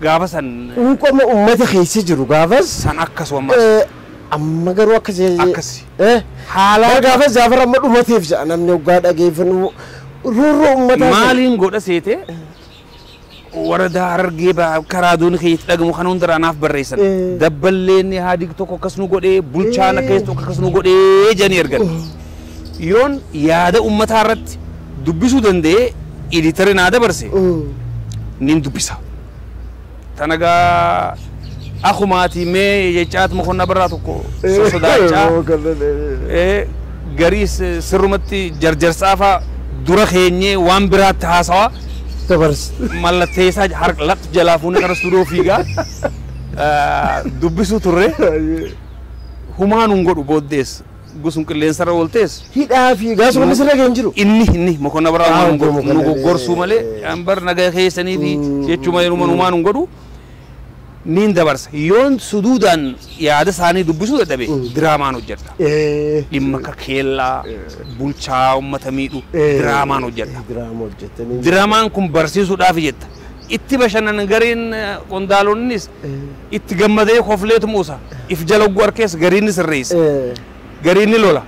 Gaafa san. Quuqama uummata keessa jiru gaafas. San akkasuma. Amma garuu akkasi. Akkasi. Haala gaafas Jaafar amma dhumateef jedha namni waggaa dhageeffannu roorroo uummataa. Maaliin godha seete warra Harargee karaa doonii keessatti dhagamu kan hundarraa anaaf barreessan. Dabballeen haadig tokko akkas nu godhee bulchaan akkas tokko akkas nu godhee jedhanii ergan. Yoon yaada uummataa irratti dubbisuu danda'ee editari naa dabarse nin dubbisa. Tanagaa akumaati mee jechaat mokonna barraa tokko sosodaachaa garii sirrumatti jarjarsaafaa dura keenyee waan biraatti haasawaa dabarse. Mallatteessaa harka lafti jalaa fuunee gara stuudiyoo fiigaa dubbisuu turre humaan hin godhu booddees gosuun qilleensarra ooltees. Hidhaa fi gaasuma inni sirra ga'e hin jiru. Inni mokonna barraa humaan hin godhu nu gogorsuu malee bar nagaa keessanii fi jechuu malee humaan hin godhu. Niin dabarsa yoon suduudhaan yaada isaanii dubbisuu dadhabe diraamaan hojjedha. Dhimma akka keellaa bulchaa uummata miidhu diraamaan hojjedha. Diraamaan kun barsiisuudhaaf jetta. Itti bashannan gariin qondaalonnis itti gammadee kofleetu muusa. If jala harkees gariin ni sirreessa. Gariin ni lola.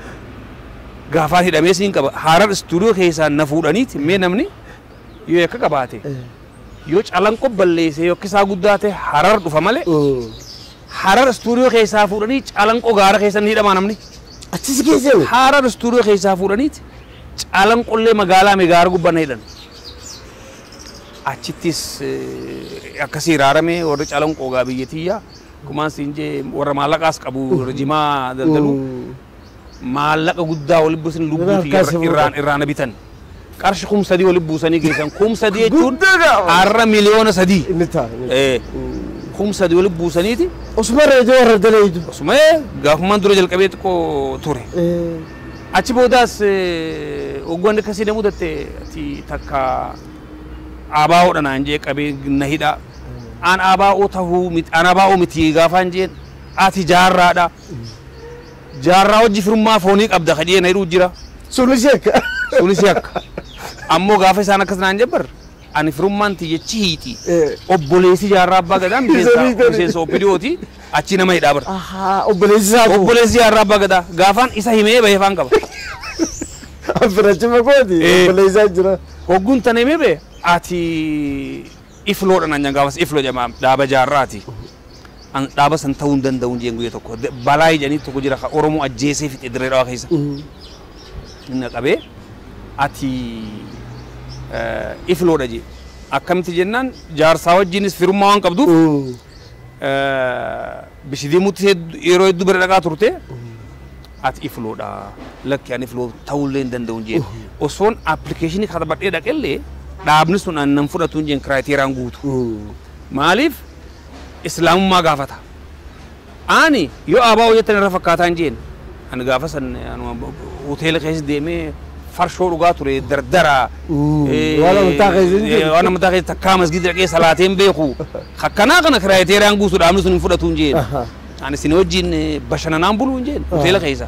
Gaafaan hidhamee siin qaba. Harar istuudiyoo keessaa na fuudhaniiti mee namni yoo akka qabaate. Yoo calanqoo balleessee yookiin isaa guddaa ta'e Harar dhufa malee Harar istuudiyoo keessaa fuudhanii calanqoo gaara keessa ni hidhamaa namni. Achis geessee? Harar istuudiyoo keessaa fuudhaniiti calanqollee magaalaa meegaara gubbaa na hidhan. Achittis akkasii raarame warri calanqoo gaa biyyatiyyaa kumaan siin jee warra maallaqaas qabu rijimaa daldalu maallaqa guddaa walitti buusan lubbuuti irraan bitan. Qarshii 3,000 walitti buusanii geessan 3,000 jechuun har'a miliyoona 3. Inni ta'a. 3,000 walitti buusaniiti. Osuma reediyoo warra daleedu. Osuma gaafumaan dura jalqabee xiqqoo ture. Achi boodaas hogganni akkasii na mudatte ati takka ABO'dha naan jee qabee na hidha. An ABO tahuu miti an ABO miti gaafaan jeen ati jaarraadha. Jaarraa hojii firummaa foonii qabda kadhee na hidhuu jira. Sunis yakka. Sunis yakka. Ammoo gaafa isaan akkas naan jabbar ani firummaan tiyyachi hiiti. Obboleessi jaarraa abbaa gadaa miseensa OPDOti achi nama hidhaa bara. Obboleessi isaa. Obboleessi jaarraa abbaa gadaa gaafaan isa himee bahee faan qaba. Firachi makooti obboleessaa jira. Hogguun tana himee bahe ati ifloodha naan jaan gaafas ifloo jedhama dhaaba jaarraati. Dhaaba san ta'uu hin danda'u jeen guyyaa tokko balaa jedhanii tokko jira Oromoo ajjeesee fixe dirree dhawaa keessa. Inni qabee ati ifloodha jee akkamitti jennaan jaarsaa wajjinis firummaa waan qabduuf bishidiimutti yeroo hedduu bira dhaqaa turte ati ifloodha lakki ani ifloo ta'ullee hin danda'u jeen osoon appilikeeshinii katabadhee dhaqellee dhaabni sun aannan fudhatu jeen kiraayitiraan guutu maaliif islaamummaa gaafata ani yoo ABO jettan irra fakkaataan jeen ani gaafa san hoteela keessa deemee Farshoo dhugaa ture dardara. Waan amantaa keessa hin jiru. Waan amantaa keessa takkaa masgiida dhaqee salaateen beeku. Akkanaa kana kiraayeteeraan guutuu dhaabni sun hin fudhatu hin jeen. Ani isin wajjin bashannanaan buluu hin jeen hoteela keessa.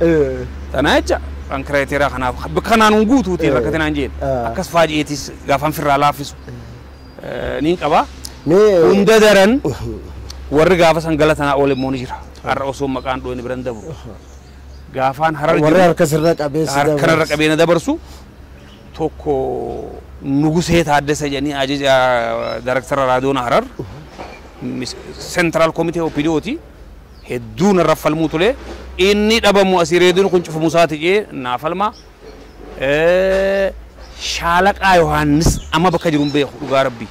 Tanaa jecha an kiraayeteeraa kanaaf bakka kanaan hin guutuu hoteela rakkatinaan jeen. Akkas faaji'eetis gaafan firraa laaffisu. Niin qaba. Hunda daran warri gaafa san galatanaa oole immoo ni jira. Har'a osoo maqaan dhoone biran dabru. Gaafaan harar jiru. Warri harka sirra qabeessi dabarsu. Harka qabeena dabarsu tokko Nugusee Taaddasa jedhanii ajaja daayirektara raadiyoon Harar Central Committee OPDOti hedduu narra falmuu ture. Inni dhabamu asii reediyoon kun cufamu isaati jee naa falma. Shaalaqaa Yohaannis amma bakka jiru hin beeku dhugaa rabbi.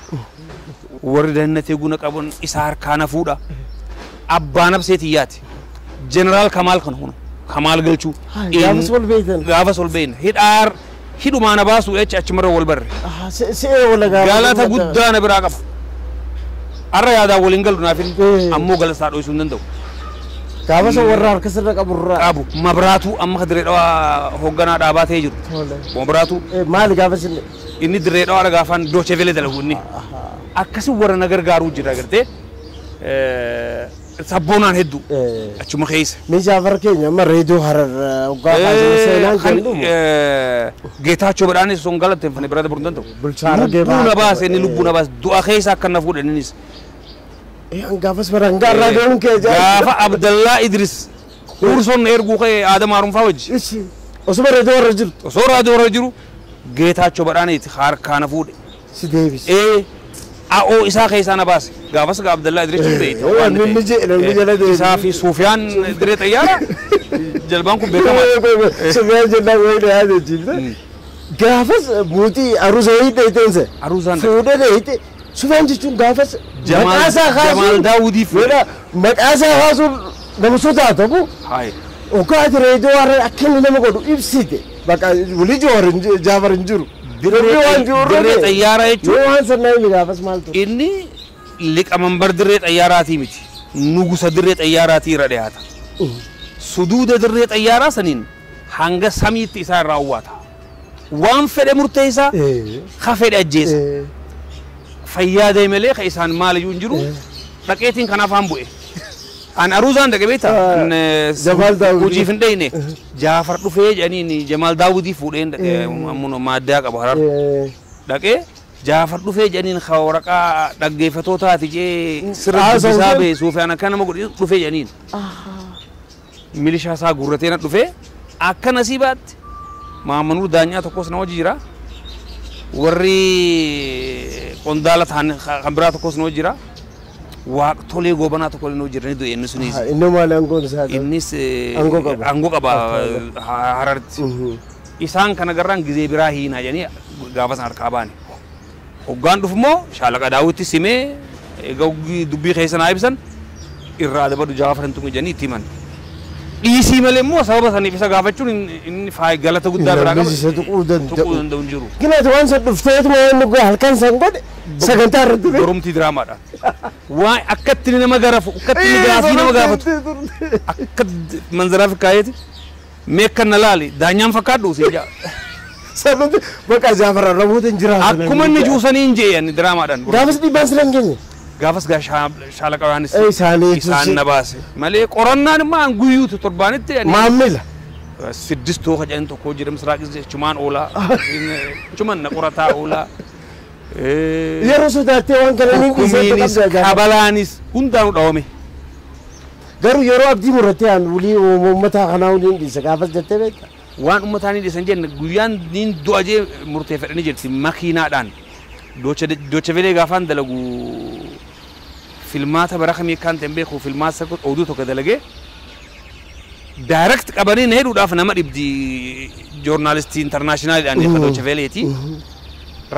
Warri dannatee guna qaban isa harkaa na fuudha. Abbaa nabsee tiyyaati. Jeneraal Kamaal kan hunu. Kamaal galchuu. Gaafas wal beektan. Gaafas wal beekna. Hidhaar hidhumaa na baasu jecha achumarra wal barre. Si'ee wal gaafa. Galata guddaa na biraa qaba. Har'a yaadaan waliin galu naaf ammoo galata isaa dho'isuu hin danda'u. Gaafas warra harka sirra qaburraa. Qabu. Mabraatuu amma dirree dhawaa hoogganaa dhaabaa ta'ee jiru. Mabraatuu. Maali gaafas inni? Inni dirree dhawaa gaafaan Doochevelee dalagu inni. Akkasii warra na gargaaruu jira agartee. Sabboonaan hedduu achuma keessa. Mee Jaafar keenya amma reediyoo Harar hoggaa kaasee seenaan kan dhumu. Geetaachoo badhaanis osoo hin galateeffanne bira dabaruu hin danda'u. Bulchaa Harargee Lubbuu na baase inni lubbuu na baase du'a keessa akka na fuudhan innis. Gaafas bara hangaa raadiyoon kee Gaafa Abdallaa Idris Huursoon na erguu ka'e Aadam Haaromfaa wajji. Osoo reediyoo Harar jiru. Osoo raadiyoo Harar jiru Geetaachoo badhaaneeti harkaa na fuudhe. Si deebise. A'oo isaa keessaa na baase. Gaafas gaa Abdallaa Idris beeyte. Namni jala deemu. Isaa fi Suufiyaan dirree xayyaara jalbaan kun beekamaa. Sufiyaan jennaan wayii dhiyaa jechiifte. Gaafas mootii aruusa wayii dheeyteense. Aruusaan fuudhee dheeyte. Sufiyaan jechuun gaafas maqaa isaa kaasuun. Jamaal Daawudii fuudhe. Maqaa isaa kaasuun nama sodaatamu. Hoggaa ati reediyoo Harar akka inni nama godhu ibsite. Bakka walii Jaafar hin jiru. Dirree xayyaaraa jechuun. Yoo waan sannaa inni gaafas maal ture? Inni liqamanbar dirree xayyaaraatii miti. Nugusa dirree xayyaaraatii irra dhiyaata. Suduuda dirree xayyaaraa saniin hanga samiitti isaa irraa awwaata. Waan fedhe murteessaa ka fedhe ajjeesa. Fayyaa deemelee ka isaan maaliyyuu hin jiru dhaqeetiin kan afaan bu'e. An aruuzaan dhaqe beektaa? Jamaal Daawudii. Hojiif hin dhayne. Jaafar dhufee jedhaniin Jamaal Daawudii fuudheen dhaqee maaddaa qaba Harar. Dhaqee Jaafar dhufee jedhaniin waraqaa dhaggeeffatootaati jee sirra dubbisaa ba'e Suufiyaan akka nama godhe dhufee jedhaniin. Milishaa isaa guurratee na dhufee akka nasiibaatti Maammanuu Daanyaa tokkos na wajji jira. Warri qondaala ta'an kan biraa tokkos na wajji jira. Waaqtolee goobanaa tokko illee jiranii du'e inni sunis. Inni maali aangoon isaa? Innis aangoo qaba. Aangoo qaba Hararitti. Isaan kana garraan gizee biraa hiinaa jedhanii gaafa san harkaa baane. Hoggaan dhufu immoo shaalaqa Daawwitti simee egaa dubbii keessa naa ibsan irraa dabadu Jaafar hin tuqne jedhanii itti himan. Dhiisii malee immoo sababa saniif isa gaafachuun inni galata guddaa biraa qaba. Isa tuquu danda'u hin jiru. Ginaati waan san dhufteetuma waan dhugaa halkan san godhe sagantaa irratti beeku. Borumtii diraamaadha. Waan akkatti nama garafu akkatti gaafii nama gaafatu akka manzaraa fi kaayeeti mee akka na laali daanyaan fakkaadhu siin jaa. Sababni bakka Jaafar namoota hin jiraatan. Akkuma inni juusanii hin jee inni diraamaadhaan. Gaafas dhiibbaan sira hin geenye. Gaafas gaa shaalaqa Yohaannis isaan na baase malee qorannaan immoo an guyyuutu torbaanitti. Maamila. Siddistoo jedhan tokko jira misraaqis jechumaan oolaa jechumaan na qorataa oolaa. Yeroo sodaattee waan kana ni dhiisee qabda. Kabalaanis hundaanuu dhawame. Garuu yeroo abdii murattee aan wulii uummataa kanaa waliin dhiise gaafas jettee beekta. Waan uummataa ni dhiisan jenne guyyaan niin du'a jee murteeffadhanii jirti makiinaadhaan. Doochevelee gaafaan dalagu filmaata bara kamii akkaan ta'e beeku filmaata oduu tokko dalagee direct qabanii na hedduudhaaf nama dhibdi joornaalistii intarnaashinaaliidhaan jecha Doocheveleeti.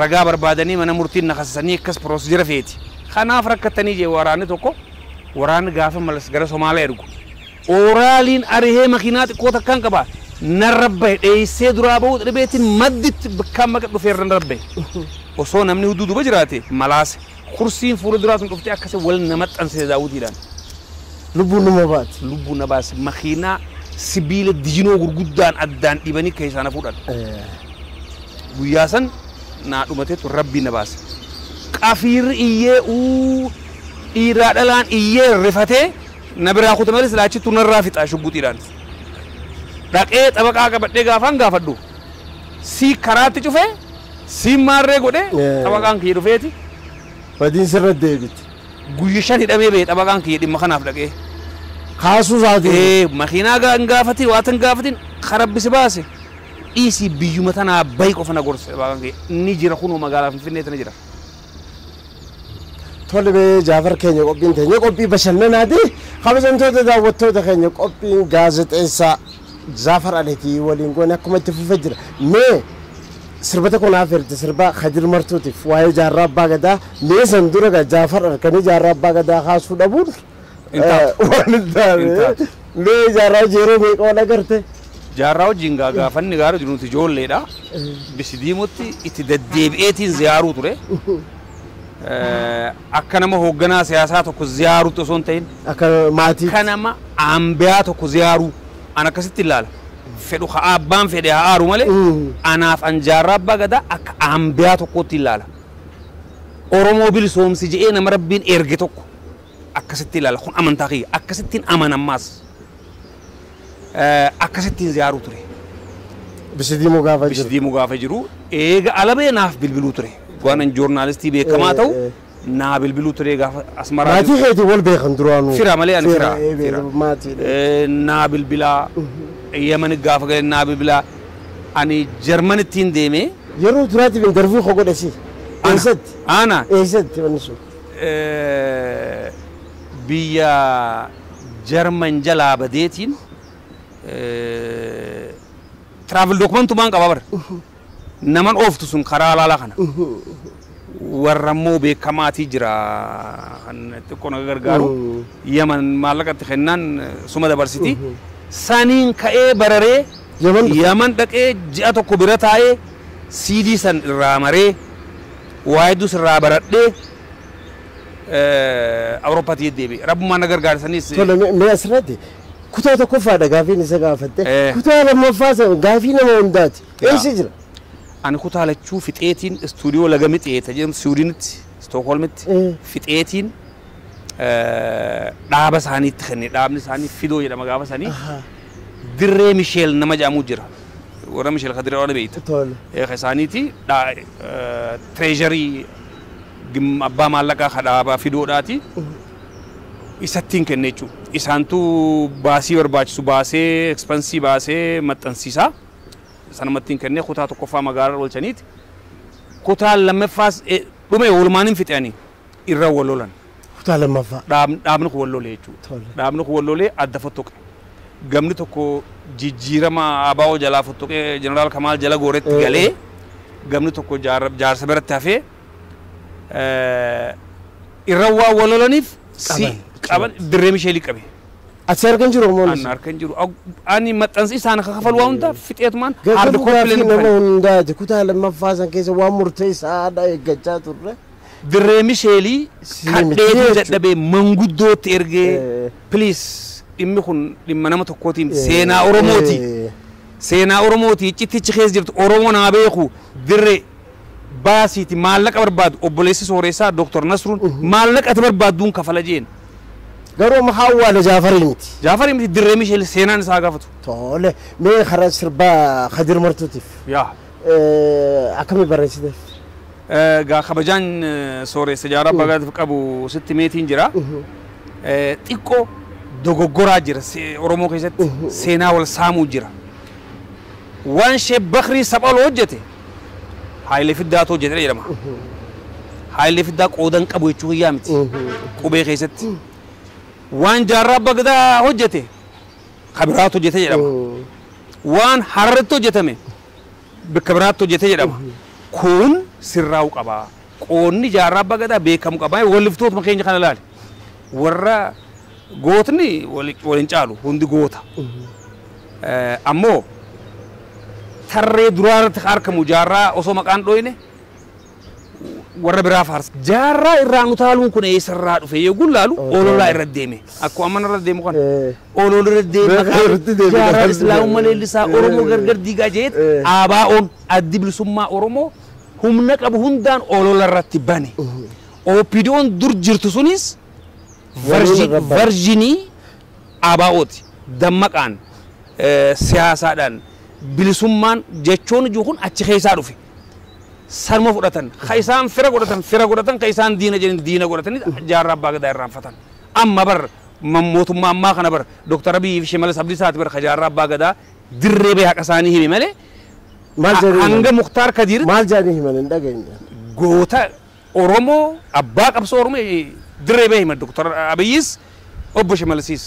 Ragaa barbaadanii mana murtiin na kasasanii akkas piroosijira feeti. Kanaaf rakkattanii jee waraanni tokko waraanni gaafa malas gara Somaaliyaa ergu. Ooraaliin arihee makiinaa xiqqoo takkaan qaba. Narra bahe dheessee duraa bahuu dhibeetiin madditti bakkaan maqa dhufeerra narra bahe. Osoo namni hudduu duuba jiraate malaase. Kursiin fuula duraa sun dhuftee akkasii wal nama xansee daawwitiidhaan. Lubbuun nama baate. Lubbuun na baase makiinaa sibiila dijinoo gurguddaan addaan dhibanii keessaa na fuudhan. Guyyaa san naa dhumateetu rabbi na baase. Qafiirri iyyee uu dhiiraa dhalaan iyyee rifatee na biraa kute malee silaa achittuu narraa fixaa shugguxiidhaan. Dhaqee xabaqaa qabadhee gaafaan gaafadhu. Si karaatti cufee si maarree godhee xabaqaan kiyya dhufeeti. Badiin sirra deebite. Guyya 5 hidhamee ba'e xabaqaan kiyya dhimma kanaaf dhaqee. Kaasuu isaatiin. Makiinaa hin gaafatin waa tan gaafatin karabbi si baase. Dhiisii biyyuma tanaa bahi qofa na gorse xabaqaan kiyya. Inni jira kunoo magaalaa Finfinnee tana jira. Tole bee Jaafar keenya qophiin teenya qophii bashannanaati. Kabajamtoota daawwattoota keenya qophiin gaazexeessaa Jaafar Aliitii waliin goone akkuma itti fufee jira. Mee sirbata kunaaf erti sirba Kadir Martuutiif waa'ee jaarraa abbaa gadaa mee san dura gaa Jaafar harkanii jaarraa abbaa gadaa kaasuu dhabuun waan hin taane. Mee jaarraa yeroo meeqa wal agarte? Jaarraa wajjin gaafanni gaara jiru nuti ijoolleedha. Bisidiimutti itti deddeebi'eetiin ziyaaruu ture. Akka nama hoogganaa siyaasaa tokko ziyaaruutti osoo hin ta'in akka maatii akka nama ambiyaa tokko ziyaaruu an akkasitti ilaala. Fedhu haa abbaan fedhe haa aaru malee anaaf an jaarraa abbaa gadaa akka ambiyaa tokkootti ilaala. Oromoo bilisoomsi je'ee nama rabbiin erge tokko akkasitti ilaala. Kun amantaa kiyya akkasittiin amanammaas akkasittiin ziyaaruu ture. Bisidiimuu gaafa jiru. Bisidiimuu gaafa jiru eega alabee naaf bilbiluu ture. Waan an joornaalistii beekamaa ta'u naa bilbiluu ture gaafa Asmaraa. Maatii keetii wal beekan duraanuu. Fira malee ani fira. Maatii. Naa bilbilaa Yemen gaafa galee naa bilbilaa ani Jarmanittiin deemee. Yeroo duraatiif interviyuu koo godhe si. Eessatti? Ana. Eessatti wanni sun? Biyya Jarman jalaa badeetiin travel dokumentumaan qaba bara. Naman ooftu sun karaa alaalaa kana. Warra immoo beekamaatii jira kan xiqqoo na gargaaru. Yaman maallaqatti kennaan suma dabarsiti. Saniin ka'ee bararee Yaman dhaqee ji'a tokko bira taa'ee CD san irraa maree waa hedduus irraa baradhee Awuroopaatti deddeebi'e. Rabbummaan na gargaarsanis. Tole mee asirratti kutaa tokkoffaadha gaafiin isa gaafatte. Kutaa lammaffaa sana gaafii nama hundaati. Eessa jira? Ani kutaa lachuu fixeetiin istuudiyoo laga mixeeta jedhamu Siwiidinitti Stookholmitti fixeetiin dhaaba isaaniitti kenne. Dhaabni isaanii Fidoo jedhama gaafa isaanii. Dirree Misheel nama jedhamu jira. Warra Misheel Kadiree warra beeyta. Isaaniiti tireejarii abbaa maallaqaa dhaabaa Fidoodhaati. Isattiin kenne jechuudha. Isaantu baasii barbaachisu baasee ekspansii baasee maxxansiisaa. Sanumattiin kennee kutaa tokkoffaa magaalaa oolchaniiti. Kutaa lammaffaas dhume oolmaan hin fixanii irra wal lolan. Kutaa lammaffaa. Dhaabni kun wal lolee jechuudha. Dhaabni kun wal lolee adda fottoqe. Gamni tokko jijjiirama ABO jalaa fottoqee Jeneraal Kamaal jala gooretti galee gamni tokko jaarsa biratti hafee irra waa wal lolaniif qaban dirree Misheelii qabe. Ati harka hin jiru moo? Ani harka hin jiru. Ani maxxansi isaan akka kafalu waa hunda fixeetumaan hard copy nama hundaati. Kutaa lammaffaa san keessa waan murteessaadha eeggachaa turre. Dirree Misheelii kadheetu dadhabee manguddootti ergee please dhimmi kun dhimma nama tokkootiin seenaa Oromooti. Seenaa Oromooti iccitichi keessa jirtu Oromoo naa beeku dirree baasiiti maallaqa barbaadu obboleessi sooressaa Dooktor Nasruun maallaqa ati barbaadduun kafala jeen. Garuu amma hawwaala Jaafarii miti. Jaafarii miti dirree Misheel seenaan isaa gaafatu. Tole mee karaa sirbaa Kadir Martuutiif. Yaa. Akkamii barreessiteef? Gaa kabajaan sooressa jaarraa abbaa gadaatiif qabu sitti meetiin jira. Xiqqoo dogoggoraa jira Oromoo keessatti seenaa wal saamuu jira. Waan Sheek Bakrii Saphaloo hojjete Haayilee Fiddaatu hojjete jedhama. Haayilee Fiddaa qoodan qabu jechuu hiyyaa miti qubee keessatti. Waan jaarraa abbaa gadaa hojjete kabiraatu hojjete jedhama. Waan Hararitti hojjetame bakka biraatti hojjete jedhama. Kun sirraa'uu qaba. Qoonni jaarraa abbaa gadaa beekamu qaba. Walliftootuma keenya kana ilaali. Warra gootni waliin caalu hundi goota. Ammoo tarree duraarratti argamu jaarraa osoo maqaan dhoyne Warra biraa faarsa. Jaarraa irraa nu taaluun kun eessarraa dhufe yoo gullaalu ololaa irra deeme. Akkuma amma irra deemu kana. Olola irra deeme jaarraa Islaamummaa leellisaa Oromoo gargar diigaa jeet ABO'n addi bilisummaa Oromoo humna qabu hundaan olola irratti bane. OPDO'n dur jirtu sunis varjinii ABO'ti. Dammaqaan siyaasaadhaan bilisummaan jechoon jiru kun achi keessaa dhufe. Sanuma fudhatan ka isaan fira godhatan ka isaan diina jedhan diina godhatanii jaarraa abbaa gadaa irraanfatan. Amma bar mootummaa ammaa kana bar Dooktar Abiyyi fi Shimallis Abdiisaati bar ka jaarraa abbaa gadaa dirree bahee haqa isaanii hime malee hanga Muktaar Kadiir maal jedhanii himan hin dhageenye. Goota Oromoo abbaa qabsoo Oromoo dirree bahee hima Dooktar Abiyyis obbo Shimallisis.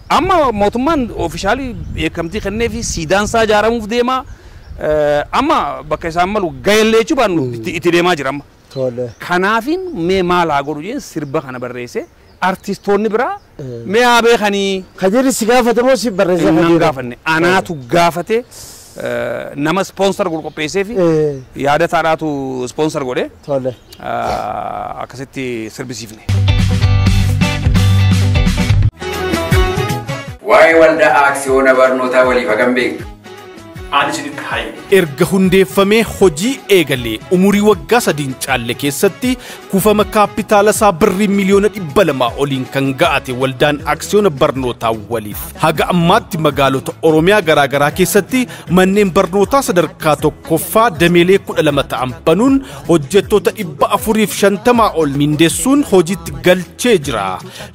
Amma mootummaan oofishaalii beekamtii kennee fi siidaan isaa ijaaramuuf deema. Amma bakka isaan malu gahellee jechuun itti deemaa jira amma. Kanaafin mee maal haa godhu jeen sirba kana barreesse artistoonni biraa mee haa beekanii. Kadirri si gaafate moo si barreesse? Nan gaafanne anaatu gaafate nama sponsor godhu qopheessee fi yaada taadhaatu sponsor godhe. Akkasitti sirbisiifne. Waa'ee waldaa aksiyoona barnootaa waliif hagam beektu? Erga hundeeffamee hojii eegalee umurii waggaa 3 caalle keessatti kuufama kaapitaala isaa birrii miliyoona 200 oliin kan ga'ate waldaan aksiyoona barnootaa waliif haga ammaatti magaalota Oromiyaa garaagaraa keessatti manneen barnootaa sadarkaa tokkoffaa dameelee 12 ta'an banuun hojjettoota 450 ol mindeessuun hojiitti galchee jira.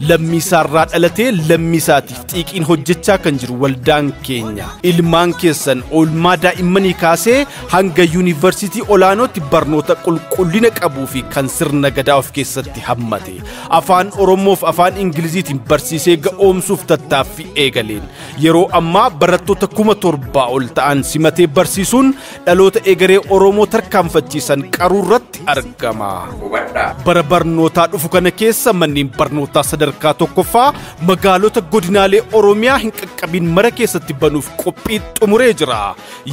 Lammiisaarraa dhalatee lammiisaatiif xiiqiin hojjechaa kan jiru waldaan keenya ilmaan keessan oolmaa daa'immanii kaasee hanga yuunivarsiitii olaanootti barnoota qulqullina qabuu fi kan sirna gadaa of keessatti hammate afaan Oromoof afaan Ingiliziitiin barsiisee ga'oomsuuf tattaaffii eegaleen yeroo ammaa barattoota 7,000 ol ta'an simatee barsiisuun dhaloota egeree Oromoo tarkaanfachiisan qaruurratti argama. Bara barnootaa dhufu kana keessa manneen barnootaa sadarkaa tokkoffaa magaalota godinaalee Oromiyaa hin qaqqabin mara keessatti banuuf qophii xumuree jira.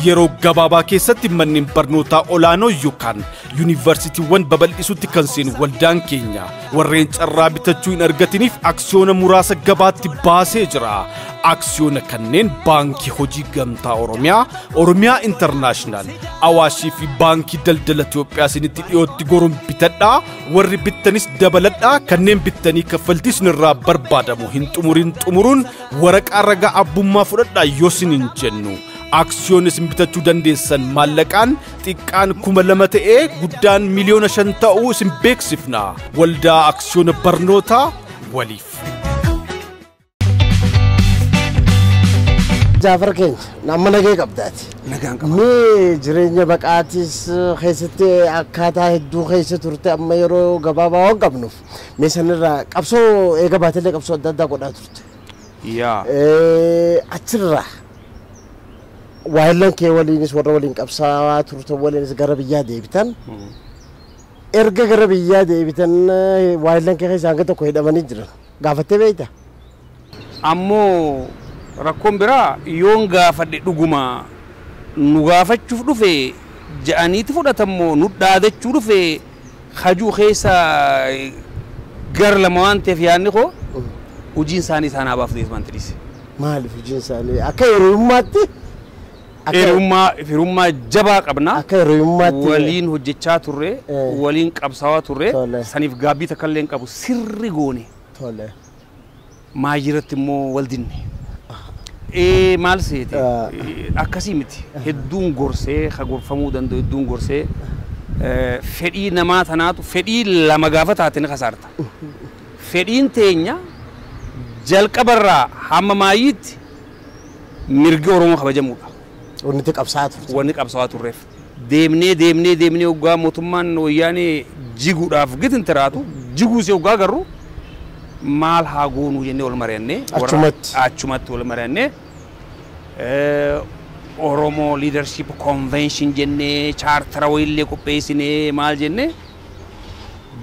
Yeroo gabaabaa keessatti manneen barnootaa olaanoo yookaan yuunivarsiitiiwwan babal'isuutti kan seenu waldaan keenya warreen carraa bitachuu hin argatiniif aksiyoona muraasa gabaatti baasee jira. Aksiyoona kanneen baankii hojii gamtaa Oromiyaa, Oromiyaa Intarnaashinaal, Awaashii fi baankii daldala Itoophiyaa isinitti dhiyootti goruun bitadhaa, warri bittanis dabaladhaa, kanneen bittanii kaffaltii isinirraa barbaadamu hin xumurin xumuruun waraqaa ragaa abbummaa fudhadhaa yoo isin hin jennu. Aksiyoon isin bitachuu dandeessan maallaqaan xiqqaan 2,000 ta'ee guddaan miliyoona 5 ta'uu isin beeksifna. Waldaa aksiyoona barnootaa waliif. Jaafar keenya nama nagee qabdaati. Nagaan qaba. Mee jireenya baqaatis keessatti akkaataa hedduu keessa turte amma yeroo gabaabaa waan qabnuuf mee sanirraa qabsoo eega baatellee qabsoo adda addaa godhaa turte. Yaa. Achirraa waayillan kee waliinis warra waliin qabsaa'aa turte waliinis gara biyyaa deebitan. Erga gara biyyaa deebitan waayillan kee keessaa hanga tokko hidhamanii jiran. Gaafattee beektaa? Ammoo rakkoon biraa yoon gaafadhe dhuguma nu gaafachuuf dhufe ja'aniiti fudhatammoo nu dhaadachuu dhufe hajuu keessa gar lama waan ta'eef yaadni koo hojiin isaanii isaan haa baaftu waan ta'eef. Maaliif hojiin isaanii akka hiriyummaatti? Hiriyummaa jabaa qabna. Akka hiriyummaatti. Waliin hojjechaa turre, waliin qabsaawaa turre, saniif gaabbii takka illee hin qabu sirri goone. Maajiratti immoo wal dinne. Maal seete akkasii miti hedduun gorsee ka gorfamuu danda'u hedduun gorsee fedhii namaa tanaatu fedhii lama gaafa taate ni kasaarta. Fedhiin teenya jalqabarraa hamma maayiitti mirgi Oromoo kabajamuudha. Wanni qabsaa'aa turte. Wanni qabsaa'aa turreef deemnee deemnee deemnee hoggaa mootummaan wayyaanee jiguudhaaf gitin tiraatu jiguusee hoggaa garuu maal haa goonuu jennee wal mari'annee achumatti wal mari'annee Oromoo Leadership Convention jennee chaartara wayiillee qopheessinee maal jennee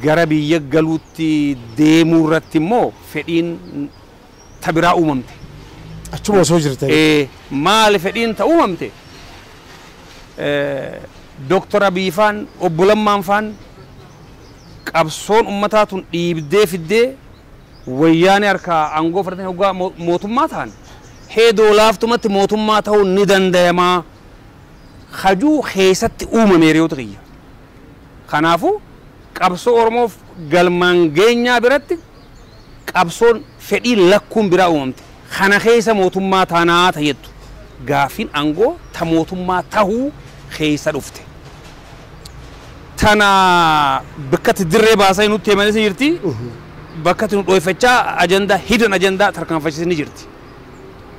gara biyya galuutti deemuu irratti immoo fedhiin tabiraa uumamte. Achuma osoo jirtan. Maal fedhiin ta uumamte? Dooktar Abiy faan obbo Lammaan faan Qabsoon uummataa tun dhiibdee fiddee wayyaanee harkaa aangoo fudhatanii hoggaa mootummaa ta'an heedoo laaftumatti mootummaa ta'uun ni danda'amaa hajuu keessatti uumame hiriyoota kiyya. Kanaafuu qabsoo Oromoof galmaan geenyaa biratti qabsoon fedhii lakkuun biraa uumamte. Kana keessa mootummaa taanaa tajettu gaafiin aangoo ta mootummaa tahuu keessa dhufte. Tana bakkatti dirree baasaa nutti himanii jirti. Bakkatti nu dhoofachaa ajandaa hidden ajandaa tarkaanfachiisanii jirti.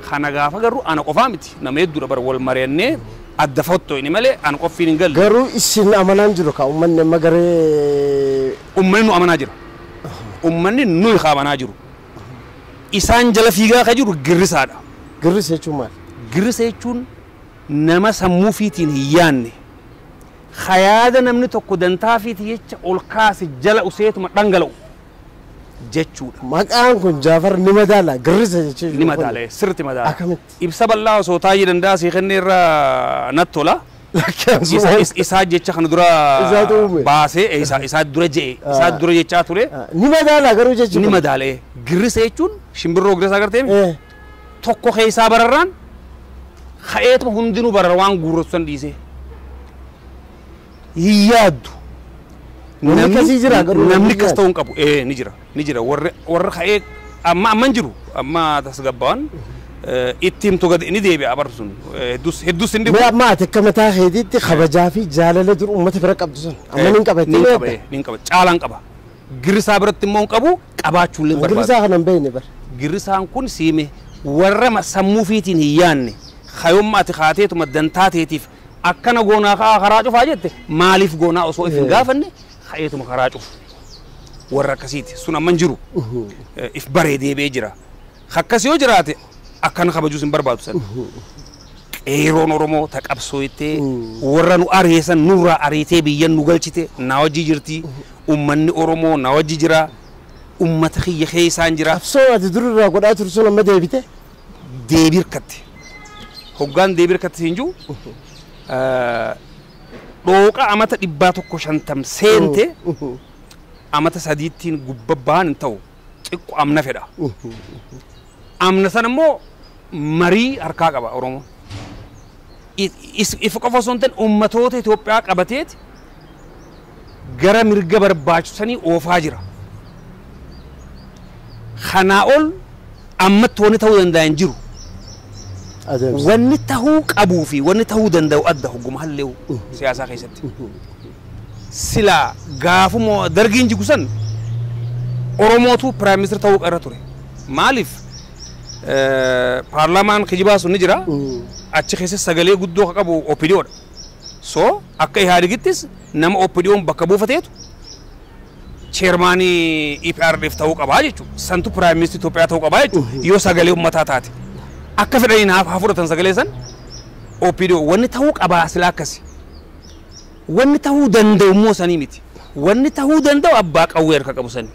Kana gaafa garuu ana qofaa miti nama hedduudha bara wal mari'annee adda fottoo inni malee ana qoffiin hin galle. Garuu isin amanaan jiru ka uummanni amma garee Uummanni nu amanaa jira. Uummanni nuyi ka amanaa jiru. Isaan jala fiigaa ka jiru girrisaadha. Girrisa jechuun maal? Girrisa jechuun nama sammuu fiitiin hin yaanne. Hayaada namni tokko dantaa fiiti jecha ol kaase jala useetuma dhangala'u jechuudha. Maqaan kun Jaafar ni madaala girrisa jechuun. Ni madaala sirriitti madaala. Akkamitti? Ibsa bal'aa osoo taa'ee danda'a sii kennee irraa natti tola. Isaa jecha kana dura baasee isaa dura je'e isaa dura jechaa ture. Ni madaala garuu jechuudha. Ni madaala girrisa jechuun shimbirroo girrisa agartee tokko keessaa bararraan ka'eetuma hundinuu barara waan guurratu san dhiisee. Yaaddu. Namni akkas ta'uu hin qabu. Ni jira. Ni jira. Warra ka'ee amma amma hin jiru. Amma tasgabbaan itti himtu gadi ni deebi'a barri sun. Hedduus hin dhibu. Mee amma ati akka mataa keetiitti kabajaa fi jaalala dur uummata bira qabdu sun amma ni qaba. Ni qaba. Ni qaba. Caalaan qaba. Girrisaa biratti immoo hin qabu qabaachuullee barbaada. Girrisaa kana hin beekne bara. Girrisaan kun siime warra sammuu fiitiin hin yaanne kayyoomma ati kaateetuma dantaa teetiif akkana goonaa karaa cufaa jette maaliif goonaa osoo if hin gaafanne ka'eetuma karaa cufu warra akkasiiti sun amma hin jiru if baree deebi'ee jira akkas yoo jiraate akkana kabajuus hin barbaadu san qeeroon Oromoo ta qabsoo jettee warra nu areessan nurraa areetee biyya nu galchite na wajji jirti uummanni Oromoo na wajji jira uummata kiyya keessaan jira. Qabsoo ati dururraa godhaa turte sun amma deebite? Deebii hirkatte hoggaan deebii hirkatte siin jiru dhooqa amata 150 seente amata sadiittiin gubbabbaan hin ta'u xiqqo amna fedha. Amna sana immoo marii harkaa qaba Oromoo. Ifa qofa osoo hin ta'in uummatoota Itoophiyaa qabateeti gara mirga barbaachisanii oofaa jira. Kanaa ol ammatti wanni ta'uu danda'a hin jiru. Wanni ta'uu qabuu fi wanni ta'uu danda'u adda hogguma halleewu siyaasaa keessatti. Silaa gaafuma dargiin jigu san Oromootu piraayim ministeera ta'uu irra ture. Maaliif paarlaamaan kijibaa sun ni jira. Achi keessa sagalee guddoo qabu OPDOdha. So akka Ihaadigittis nama OPDOon bakka buufateetu chairmaanii EPRDF ta'uu qabaa jechuudha. Santu piraayim ministeera Itoophiyaa ta'uu qabaa jechuudha. Yoo sagalee uummataa taate. Akka fedhaniin haa fudhatan sagalee san OPDO wanni ta'uu qabaa silaa akkasi. Wanni ta'uu danda'u immoo sanii miti. Wanni ta'uu danda'u abbaa qawwee harka qabu sani.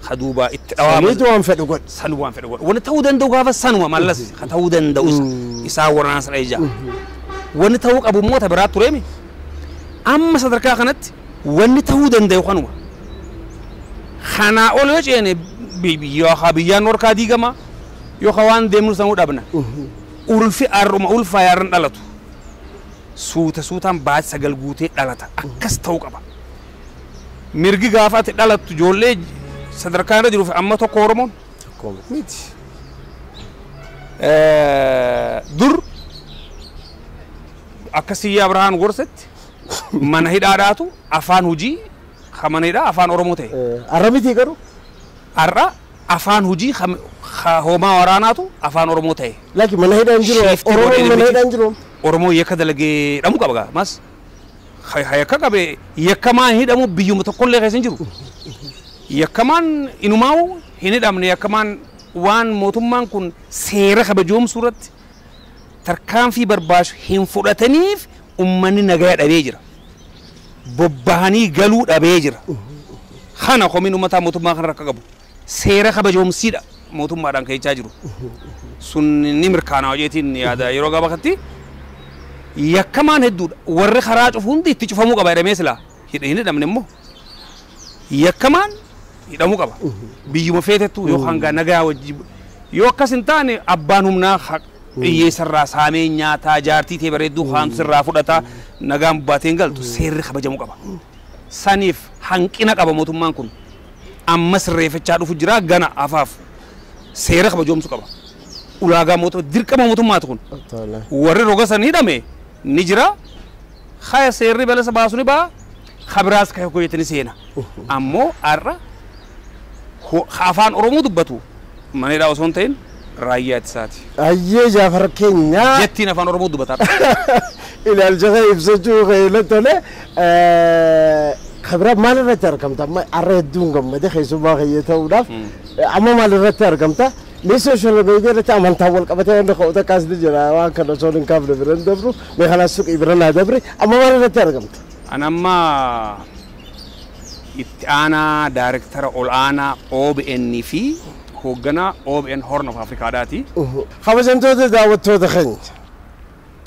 Kaduubaa itti dhawaama. Saniitu waan fedhu godhe. Sanu waan fedhu godhe. Wanni ta'uu danda'u gaafa sanuma mallas ka ta'uu danda'u isaa waraana sana ija. Wanni ta'uu qabu immoo ta biraa tureemi. Amma sadarkaa kanatti wanni ta'uu danda'u kanuma. Kanaa ol yoo ceene biyyaan warqaa diigama yookaan waan deemnu sanuu dhabna. Ulfi arruma ulfaa yaarran dhalatu. Suuta suutaan baati sagal guutee dhalata. Akkas ta'uu qaba. Mirgi gaafa ati dhalattu ijoollee sadarkaa irra jiruuf amma tokko Oromoon miti. Dur akka Siyyaa Birhaan gorsetti mana hidhaadhaatu afaan hojii mana hidhaa afaan Oromoo ta'e. Arra miti garuu? Arra afaan hojii homaa waraanaatu afaan Oromoo ta'e. Lakki mana hidhaa hin jiru. Oromoon mana hidhaa hin jiru. Oromoo yakka dalagee dhamuu qaba gaa mas. Yakka qabe yakkamaan hidhamu biyyuma tokkollee keessa hin jiru. Yakkamaan inumaa'u hin hidhamne yakkamaan waan mootummaan kun seera kabajoomsuu irratti tarkaanfii barbaachisu hin fudhataniif uummanni nagaa dhabee jira. Bobbahanii galuu dhabee jira. Kana komiin uummataa mootummaa kana rakka qabu. Seera kabajoomsiidha mootummaadhaan ka'ichaa jiru. Sun ni mirkaanaa hojeetiin yaada yeroo gabaabatti yakkamaan hedduudha. Warri karaa cufu hundi itti cufamuu qaba jedhamee silaa hin hidhamne immoo. Yakkamaan hidhamuu qaba. Biyyuma feetettu yoo hanga nagaa wajji yoo akkas hin taane, abbaan humnaa hiyyeessarraa saamee nyaataa, jaartii tee bareedduu haantu sirraa fudhataa, nagaan baateen galtu. Seerri kabajamuu qaba. Saniif hanqina qaba mootummaan kun. Amma sirreeffachaa dhufu jira, gana afaaf seera kabajoomsuu qaba. Ulaagaa mootummaa, dirqama mootummaati kun. Warri roga san hidhame ni jira. Haya, seerri balasa baasu ni ba'a. Kabiraas ka hojjetani seena. Ammoo har'a afaan Oromoo dubbatu mana hidhaa osoo hin ta'in raayyaa ittisaati. Ayyee, Jaafar keenya. Jettiin afaan Oromoo dubbataa. Ilaalcha kee ibsachuu kee tole. Kabira maal irratti argamta? Amma har'a hedduun gammade keessumaa kiyya ta'uudhaaf. Amma maal irratti argamta? Mee social media irratti amantaan wal qabatee wanti ka'u takkaas ni jira, waan kana osoo hin kaafne bira hin dabru. Mee kanaas suqii bira naa dabre. Amma maal irratti argamta? An amma itti aanaa daayirektara ol aanaa OBN fi hoogganaa OBN Horn of Afrikaadhaati. Kabajamtoota daawwattoota keenya,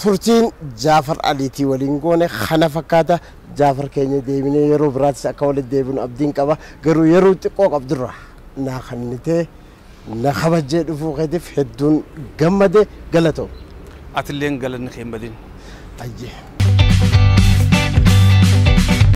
turtiin Jaafar Aliitii waliin goone kana fakkaata. Jaafar keenya, deebinee yeroo biraattis akka walitti deebinu abdiin qaba. Garuu yeroo xiqqoo qabdurra naa kannitee na kabajjee dhufuu keetiif hedduun gammade, galatoo. Atilleen galanni kee hin badin. Ayyee.